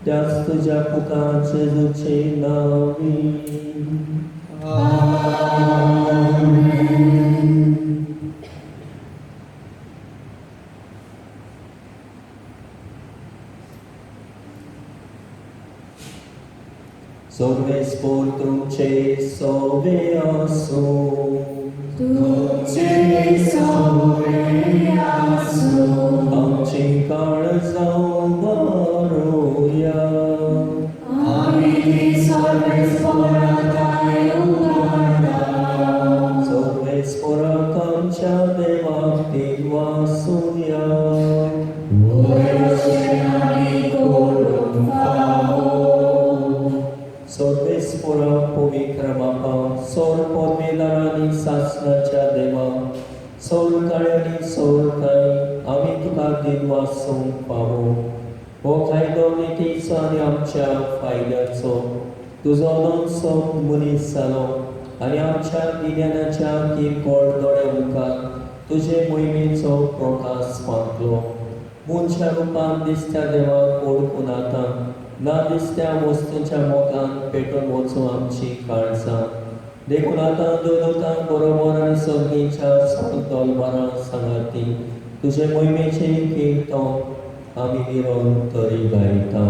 A: त्याच तुज्या पुता जेजूचे नांवी. सर्वेस्पोर तुमचे सोवे आसूं.
B: तुमचे सोवे आसूं.
A: आमची काळजां भरुया.
B: आमी ती सर्वेस्पोराक उबारता.
A: सर्वेस्पोराक आमच्या देवाक दिनवासुया.
B: वयर आमी करूंक फावो.
A: सर्वेस्पोरा पवित्र बापा, सोर पदवेदारांनी सासणाच्या देवा, सोर काळ्यांनी सोर काय आमी तुका दिनवासूंक फावो. हो कायदो नितीचो आनी आमच्या फायद्याचो तुजो दोनसो मनीस जालो आनी आमच्या गिन्यानाच्या किरकोळ दोळ्या मुखार तुजे मोहिमेचो प्रकाश फांकलो. मनशा रुपान दिसत्या देवाक ओळखून आतां ना दिसत्या वस्तूंच्या मोगान पेटून वचूं आमची काळजां. देखून आतां दोन बरोबर आनी सर्गीच्या सदोलबारां सांगाती तुजे मोहिमेचें कीर्तन आमी निरंतरी गायता.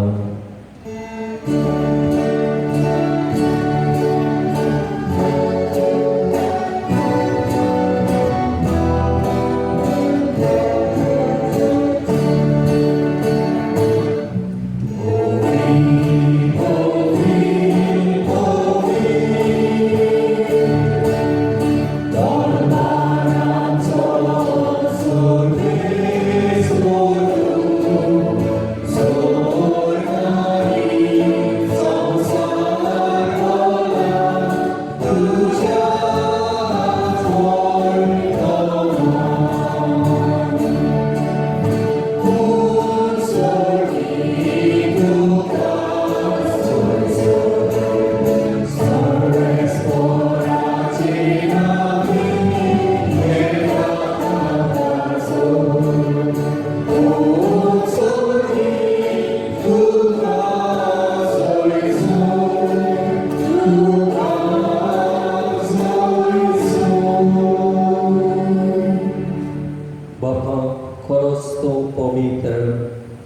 A: बापा, खरोच तूं पवित्र,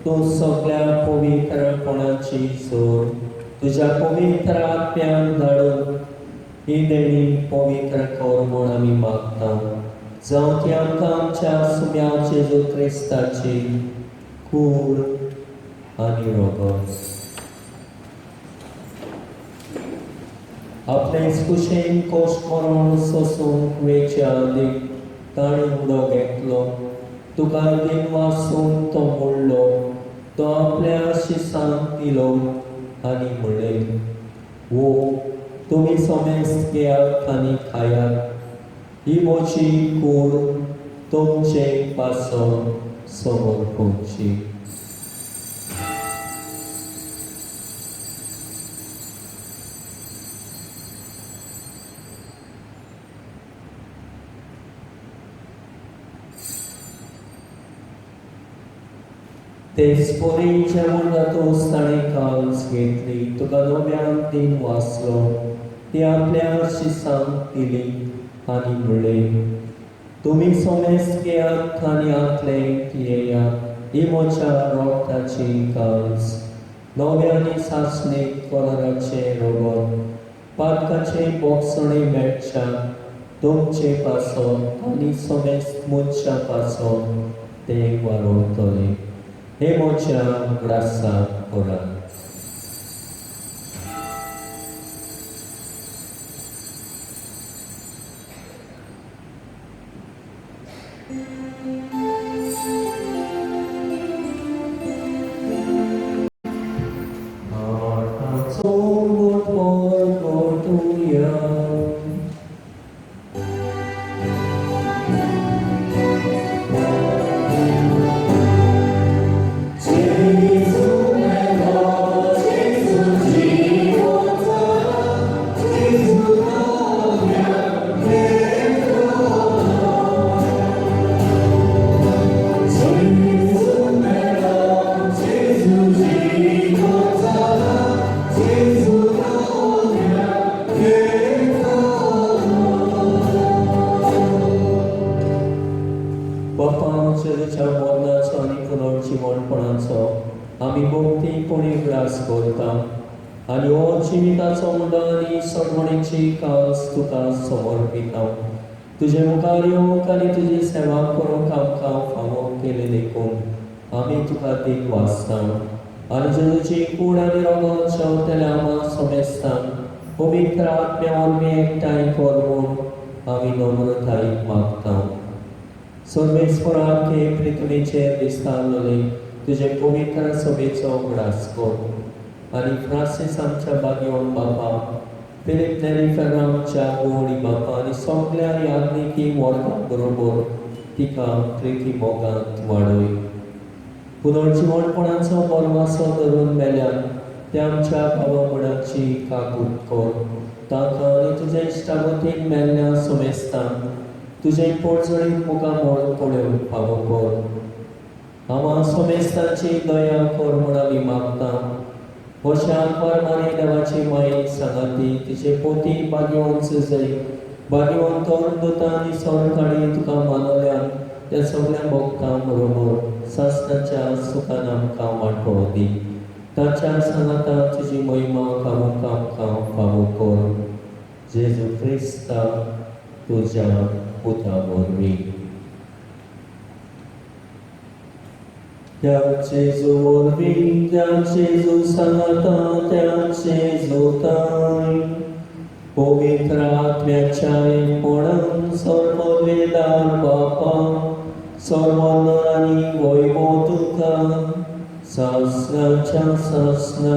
A: तूं सगळ्या पवित्रपणाची सोर. तुज्या पवित्र आत्म्यान धाडून ही देणी पवित्र कर म्हूण आमी मागता. जावं ती आमकां आमच्या सुम्या जेजू क्रिस्ताची कूड आनी रगत. आपले कुशेन कोश मरण सोसूंक वेच्या आदीं ताणें उडो घेतलो. तुका दिनवासून तो मोडलो, तो आपल्या शिसांक दिलो आनी म्हणलें, वो तुमी समेस्त घेयात आनी खायात. ही म्हजी कूड तुमचे पासत समर्पणची. तेच परी जेवण जातूच ताणें काल्स घेतली, तुका नव्यान दिन वाचलो, ती आपल्या शिसांक दिली आनी म्हणलें, तुमी समेस्त घेयात आनी आतले पियेयात. ही म्हज्या रगताची काल्स, नव्या आनी सासणीक कराराचें रगत, पातकाचें बोगसणें मेळच्या तुमचे पासत आनी समेस्त मनशां पासत तें वारोवतलें. हे म्हज्या ग्रासाक करात. बापा जेजूच्या मरणाचो आनी पुनर्जिवणपणाचो आमी भक्ती कोणी ग्रास करता आनी हो जिविताचो मुंडो आनी सोडवणेची कास तुका समर्पिता. तुजे मुखार येवंक आनी तुजी सेवा करूंक आमकां फावो केले देखून आमी तुका दीन वाचता आनी जेजूची कूड आनी रगत शेवतेल्या आमा समेस्तांक पवित्र आत्म्या वरवीं एकठांय कर म्हूण आमी नम्रतायेन मागता. सर्वेस्पराक हे पृथ्वीचेर विस्तारलेले तुजे पवित्र सभेचो उगडास कर आनी फ्रांसीस आमच्या बागयोन बापा, फिलीप नेरी फेर्रा आमच्या गोवणी बापा आनी सगल्या याज्ञिकी वर्गा बरोबर तिका प्रिती मोगांत वाडय. पुनर्जिवणपणाचो बरवासो धरून मेल्यान त्या आमच्या बाबा मुडाची काकूत कर. तांकां आनी तुज्या इश्टागतीन मेल्ल्या समेस्तांक तुजें पोटजळीत मुखामळ पळोवंक फावो कर. आमा समेस्तांची दया कर म्हूण आमी मागता. अशा परमाने देवाची माई सांगाती तिचे पोती भाग्यवंत सुजय भाग्यवंत दुता आनी सरकाणी तुका मानवल्यान त्या सगळ्या भक्तां बरोबर सासणाच्या सुखान आमकां वांटो दी. ताच्या सांगाता तुजी महिमा गावूंक आमकां फावो कर. जेजू क्रिस्ता तुज्या पुता वरवीं. त्या जेजू वरवीं, त्या जेजू सांगाता, त्या जेजूताय पवित्र आत्म्याच्या एकपणान सर्ववेदार बापा सर्वनर आनी वैभव तुका सासणाच्या सासणा.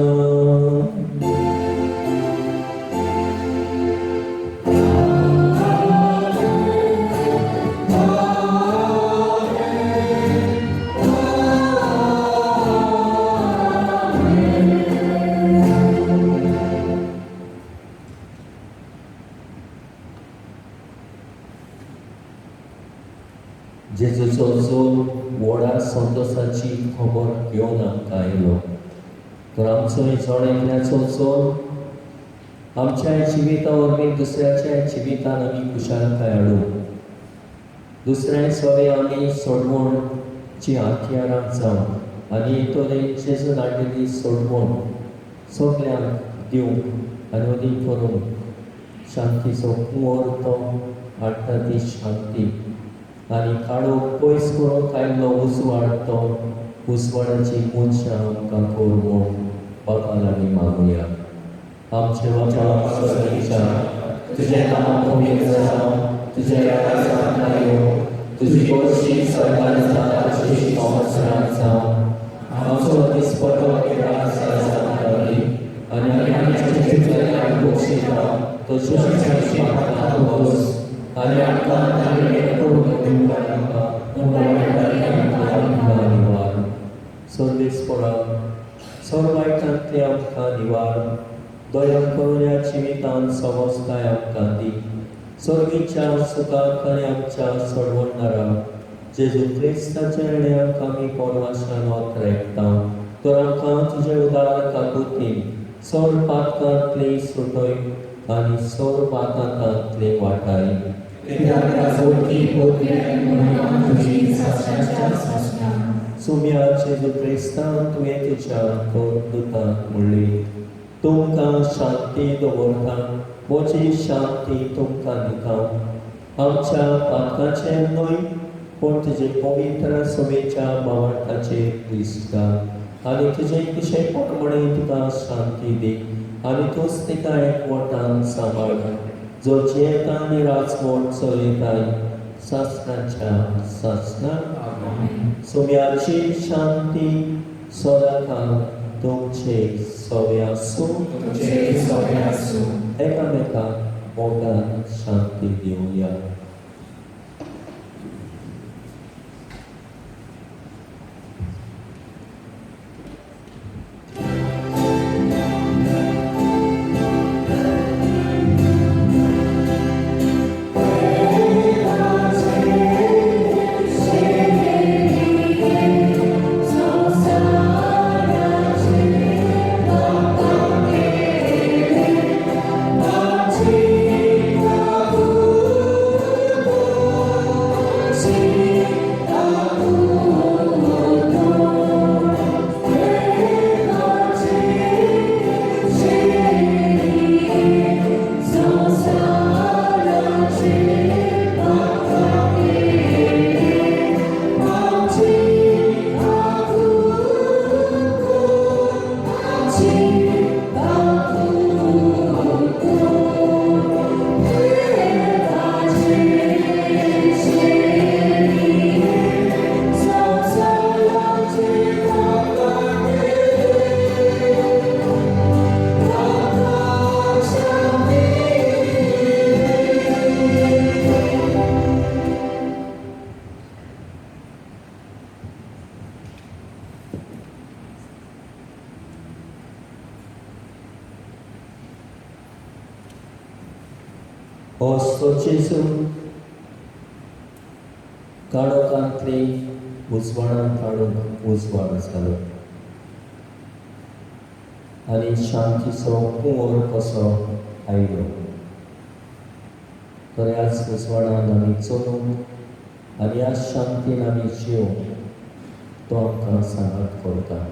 A: जेजूचो जोल व्हडा संतोसाची खबर घेवन आमकां आयलो तर आमचो जण एकल्याचो जोल आमच्या जिविता वरवीं दुसऱ्याच्या जिवितान आमी खुशालकाय हाडूं. दुसऱ्या सवे आमी सोडवणची हत्यारां जावं आनी तरेन जेजून हाडिल्ली सोडवण सगल्यांक दिवंक आनी अदीक करूंक शांतीचो कुंवर तो हाडटा ती शांती आनी काळोख पयस करूंक आयिल्लो उजवाड तो उजवाडाची मनशां आमकां कर म्हूण बापा लागीं मागुया. आमचे बापा स्वर्गीच्या, तुजें नांव पवित्र जावं, तुजें राज्य आमकां येवं, तुजी मर्जी स्वर्गांत जाता तशी संवसारांत जावं. आमचो दिसपट्टो ग्रास आमकां दी आनी आमचे चुकले आमी बक्षिता तशेंच आमच्या पापां बोस आनी आमकां करूंक दिवंक आमकां निवार. सर्वेस्परा सर्व वायटांतले आमकां निवार. दया करून ह्या जिवितान समजताय आमकां दी. सर्गीच्या सुखाक आनी आमच्या सोडवणदारा जेजू क्रिस्ताच्या येण्याक आमी कोणवाशान वापरायता तर आमकां तुजे उदार काकुतीन सर पातकांतली सुटय आनी सर पातांतली वाटाय. सुम्या जेजू क्रिस्तान तुवें तुज्या दुतांक म्हणली, तुमकां शांती दवरता, म्हजी शांती तुमकां दिता. आमच्या पातकाचेर न्हय पूण तुजे पवित्र सभेच्या भावार्थाचेर दिसता आनी तुजे कुशेपण म्हणे तुका शांती दी आनी तूंच तिका एकवटान सांबाळ जो जियेता आनी राजवट चलयताय सासणाच्या सासणाक. सोम्याची शांती सदांकाळ तुमचे सवे आसूं.
H: तुमचे सवे आसूं.
A: एकामेकाक मोगान शांती दिवया. जेजू काळोखांतली उजवाडांत हाडूंक उजवाड जालो आनी शांतीचो कुंवर कसो आयलो. तर ह्याच उजवाडान आमी चलूंक आनी ह्या शांतीन आमी जिवंक तो आमकां सांगात करता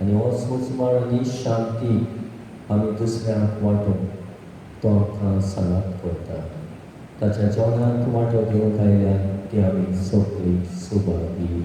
A: आनी होच उजवाड आनी शांती आमी दुसऱ्यांक वांटूंक तो आमकां सांगात करता. ताच्या जेवणांत वांटो घेवंक आयल्या ती आमी सगळी सुभागी.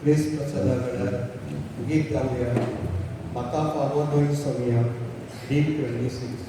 F: क्रिस्त प्रसादा वेळार गीत गावया म्हाका फावो न्हय सोमया, D26.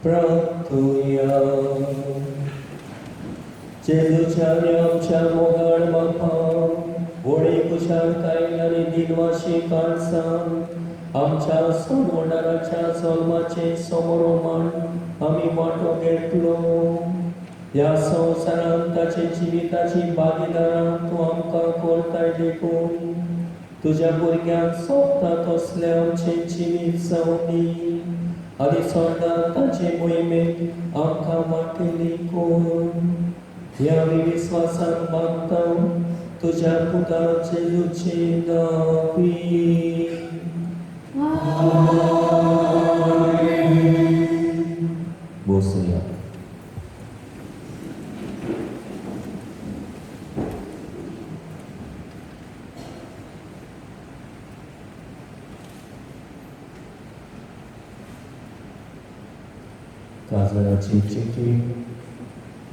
A: प्रार्थुया. जेजूच्या आनी आमच्या मोगाळ बापा, व्हडे खुशालकायेन आनी दिनवाशी काळजान आमच्या सोडवणाराच्या जल्माचें समरोमण आमी वांटो घेतलो. ह्या संवसारांत ताचे जिविताची भागीदारां तूं आमकां करताय देखून तुज्या भुरग्यांक सोंपता तसलें आमचें जिवीत जावंदी आनी स्वर्गांत ताचे मोहिमेंत आमकां वांटेली कोण. ह्या आमी विस्वासान मागता तुज्या पुता जेजूचे नांवी. बसुया. काजराची चिठी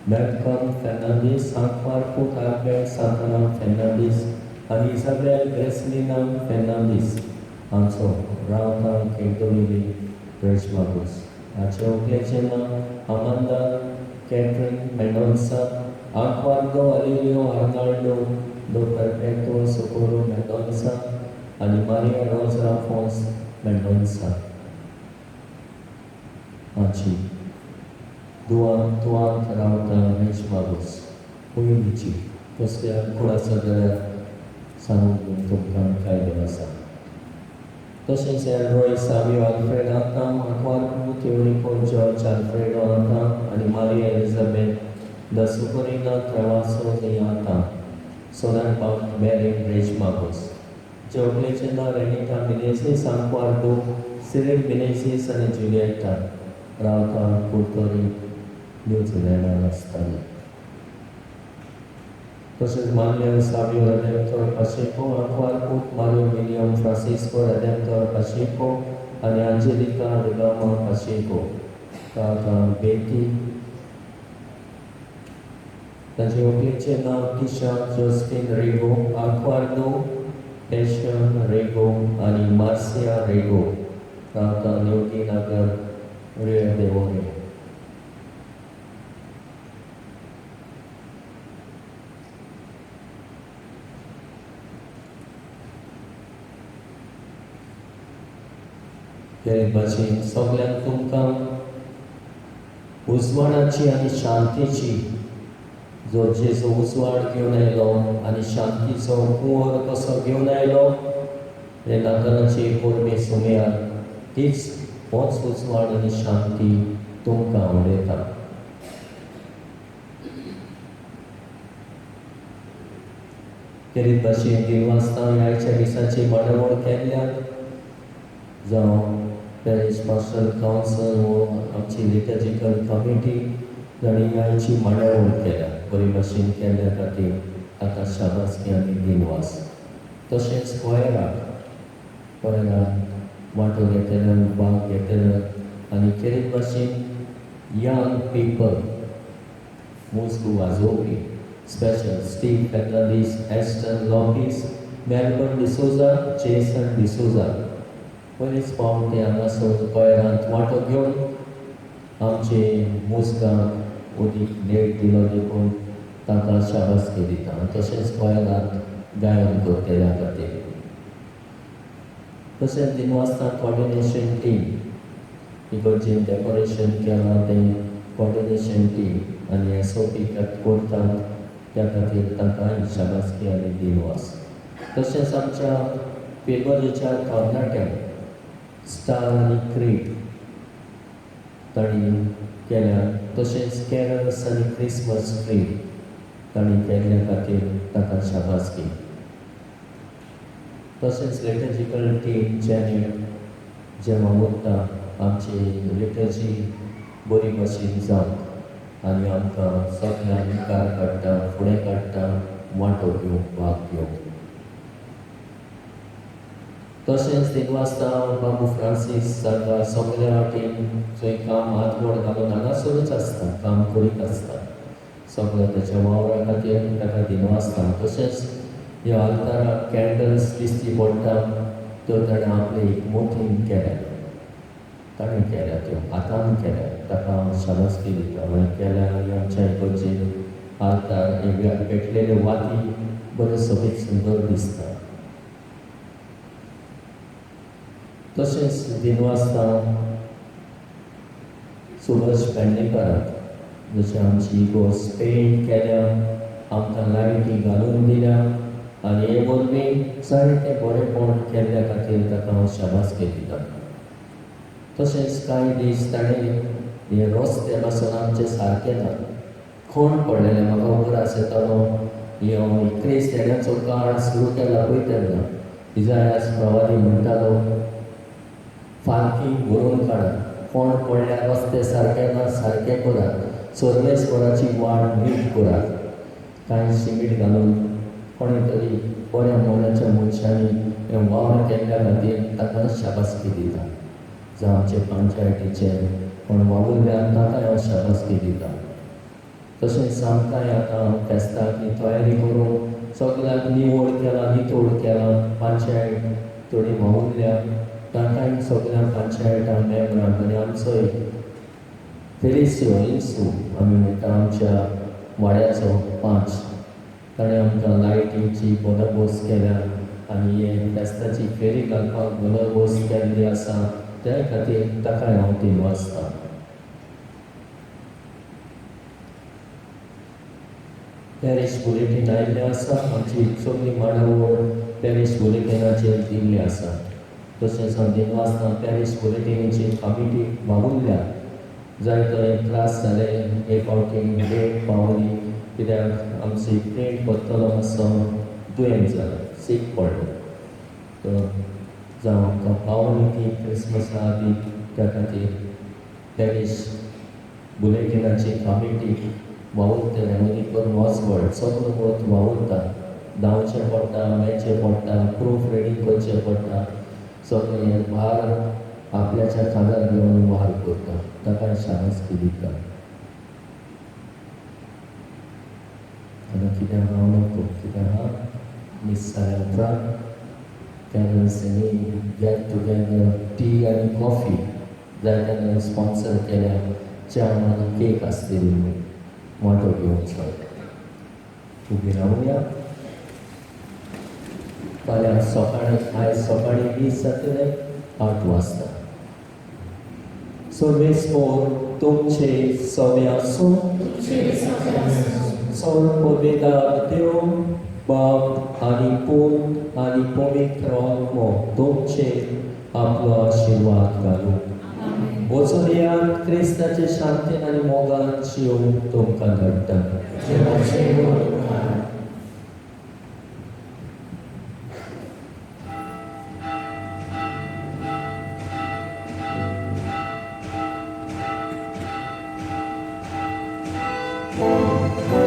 A: मॅल्कम फेर्नांडीस, सांकवार आल्बर्ट सांताना फेर्नांडीस आनी इसाबेल ग्रेसलिना फेर्नांडीस हांचो रावता केगदोलिली रेजमागोस. हाचे व्हंकलेचें नांव अमांदा कॅथरीन मेंडोन्सा, आंकवार्दो अलिलियो आर्नाल्डो दो परपेटो सोकोरो मेंडोन्सा आनी मारिया रोजरा फोन्स मेंडोन्सा हांची दुआंत रावता रेजमागोस. पयलींची कसल्या कोण आसा जाल्यार सांगूंक तुमकां कायदो आसा. तशेंच एलरॉय सावियो आल्फ्रेड आतां, आंकवार तेवरिको जॉर्ज आल्फ्रेडो आतां आनी Maria Elizabeth the Succorina ट्रेवासो the आतां, सोनारबाग मेरीन रेजमागोस. व्हंकलेचें नांव रेनिटा मिनेझीस, आंकवार सिरील मिनेझीस आनी जुलियटा, रावता कुर्तोरी न्यूझिलंडान आसताली. तशेंच मानुएल सावियो रेडेम्पटोर पाशेको, आंकवार पूत मारियो विलियम फ्रांसिस्को रेडेम्पटोर पाशेको आनी आंजेलिका रिगामा पाशेको, रावता बेती. ताचे व्हंकलेचें नांव टिशा जोस्फिन रेगो, आंकवार पेशन रेगो आनी मार्सिया रेगो, रावता निवगी नगर रियो देवोरे. ते भाशेन सगल्यांक तुमकां उजवाडाची आनी शांतीची, जो जेजू उजवाड घेवन आयलो आनी शांतीचो कुंवर कसो घेवन आयलो, हे नातालाची परबी सुमयार तीच होच उजवाड आनी शांती तुमकां उडयता. ते भाशेन दिनवासता ह्या दिसाची मांडावळ केल्ल्यान जावं पॅरीश पास्टरल कावन्सिल वो आमची लिटर्जिकल कमिटी जांणी आयची मांडावळ केल्या बरे भाशेन केल्ल्या खातीर ताका शाबासकी आनी दिनवास. तशेंच क्वायराक वांटो घेतल्यान भाग घेतल्यान आनी खेरीत भाशेन यंग पिपल मुस्कू वाजोवपी special Steve Fernandes, Aston Lopes, Melbourne D'Souza, Jason D'Souza पयलींच पावट ते हांगासर क्वायरांत वांटो घेवन आमचे मुस्कांक उदीक नेट दिलो देखून तांकां शाबासकी दिता. तशेंच क्वायरांत गायन करतल्या खातीर. तशेंच दिनवासता कॉर्डिनेशन टीम, इगर्जेन डेकोरेशन केलां तें कॉर्डिनेशन टीम आनी एस ओ पी करतात त्या खातीर तांकां शाबासकी आनी दिनवास. तशेंच आमच्या फिगर्जेच्या तरणाट्यांक स्टार आनी क्रीप तांणी केल्या, तशेंच कॅरल्स आनी क्रिसमस ट्री तांणी केल्ल्या खातीर तांकां शाबासकी. तशेंच लिटर्जिकल टीम जॅनेट जे वावुरता आमची लिटर्जी बरी भाशेन जावंक आनी आमकां सगळ्यांक मुखार काडटा, फुडें काडटा, वांटो घेवंक, भाग घेवंक. तशेंच दिनवासता बाबू फ्रांसीस तांकां सगल्या वाटेन जंय काम हातबोट घालून हांगासरूच आसता, काम करीत आसता, सगळ्या ताच्या वावरा खातीर ताका दिनवासता. तशेंच ह्या आल्ताराक कॅन्डल्स दिसती पडटा त्यो ताणें आपले एक मोतीन केल्या, ताणें केल्या त्यो हातान केल्या ताका हांव शाबासकी दिता. मागीर केल्या आनी आमच्या इगर्जेन आल्तार हे पेटलेल्यो वाती बऱ्यो सोबीत सुंदर दिसता. तशेंच दिनवासता सुभाष पेडणेकराक, जशें आमची इगोर्ज पेंट केल्या, आमकां लायटी घालून दिल्या आनी हे वरवीं जायतें बरेंपण केल्ल्या खातीर ताका हांव शाबासकी दिता. तशेंच कांय दीस ताणें हे रस्ते पासून आमचे सारके ना, खण पडलेले. म्हाका उगडास येतालो हे क्रिस्त येण्याचो काळ सुरू केला पळय तेन्ना इजायास प्रवादी म्हणटालो, फारकी भरून काडा, कोण पडल्यार रस्ते सारके ना सारके करात, सर्वेस्वराची वाट नीट करात. कांय सिमीट घालून कोणें तरी बऱ्या मनाच्या मनशांनी हें वावर केल्ल्या खातीर ताका शाबासकी दिता. जावं आमचे पंचायतीचे कोण वावुरल्या ताकाय हांव शाबासकी दिता. तशेंच आमकांय आतां फेस्ताक तयारी करूंक सगळ्याक निवड केला, नितोड केला, पंचायत थोडी वावुरल्या तांकांय सगळ्या पंचायता मेंबरांक आनी आमचोय फेलिसियो इन्सू आमी म्हणटा आमच्या वाड्याचो पांच, ताणें आमकां लायटीची बंदोबस्त केल्या आनी हे फेस्ताची फेरी घालपाक बंदोबस्त केल्ली आसा, त्या खातीर ताकाय हांव दिनवासता. पॅरीश बुलेटीन आयिल्लें आसा, आमची सगळी मांडावळ पॅरीश बुलेटिनाचेर दिल्ली आसा. तशेंच हांव दिनवासता पॅरीश बुलेटिनाची कमिटी वावुरल्या, जायते त्रास जाले एक फावटी लेट पावली कित्याक आमची प्रिंट करतलो मातसो दुयेंत जालो, सीक पडलो, तर जावं आमकां पावली ती क्रिसमसा आदी. त्या खातीर पॅरीश बुलेटिनाची कमिटी वावुरतले मदीं करून वचवड सगलो वत वावुरता, धांवचें पडटा, मेळचें पडटा, प्रूफ रिडींग करचें पडटा, सगळें भार आपल्याच्या खांदार घेवन वार करता, ताका शाबासकी दिता. आतां कितें हांव नको कितें आहा मीस जाल्या उपरांत कॅरल्स गेट टुगेदर टी आनी कॉफी जाय तेन्ना स्पॉन्सर केल्या, च्या आनी केक आसतली वांटो घेवचो. उबी रावया. फाल्यां सकाळीं आयज सकाळीं 20 जातलें 8 वाजता. सर्वेस्पोर तुमचे सवे आसूं, सर्ववेदार देव बाप आनी पूत आनी पवित्र आत्मो तुमचेर आपलो आशिर्वाद घालूं. वचोनया क्रिस्ताचे शांतीन आनी मोगान शिव तुमकां धाडटा.
H: Oh.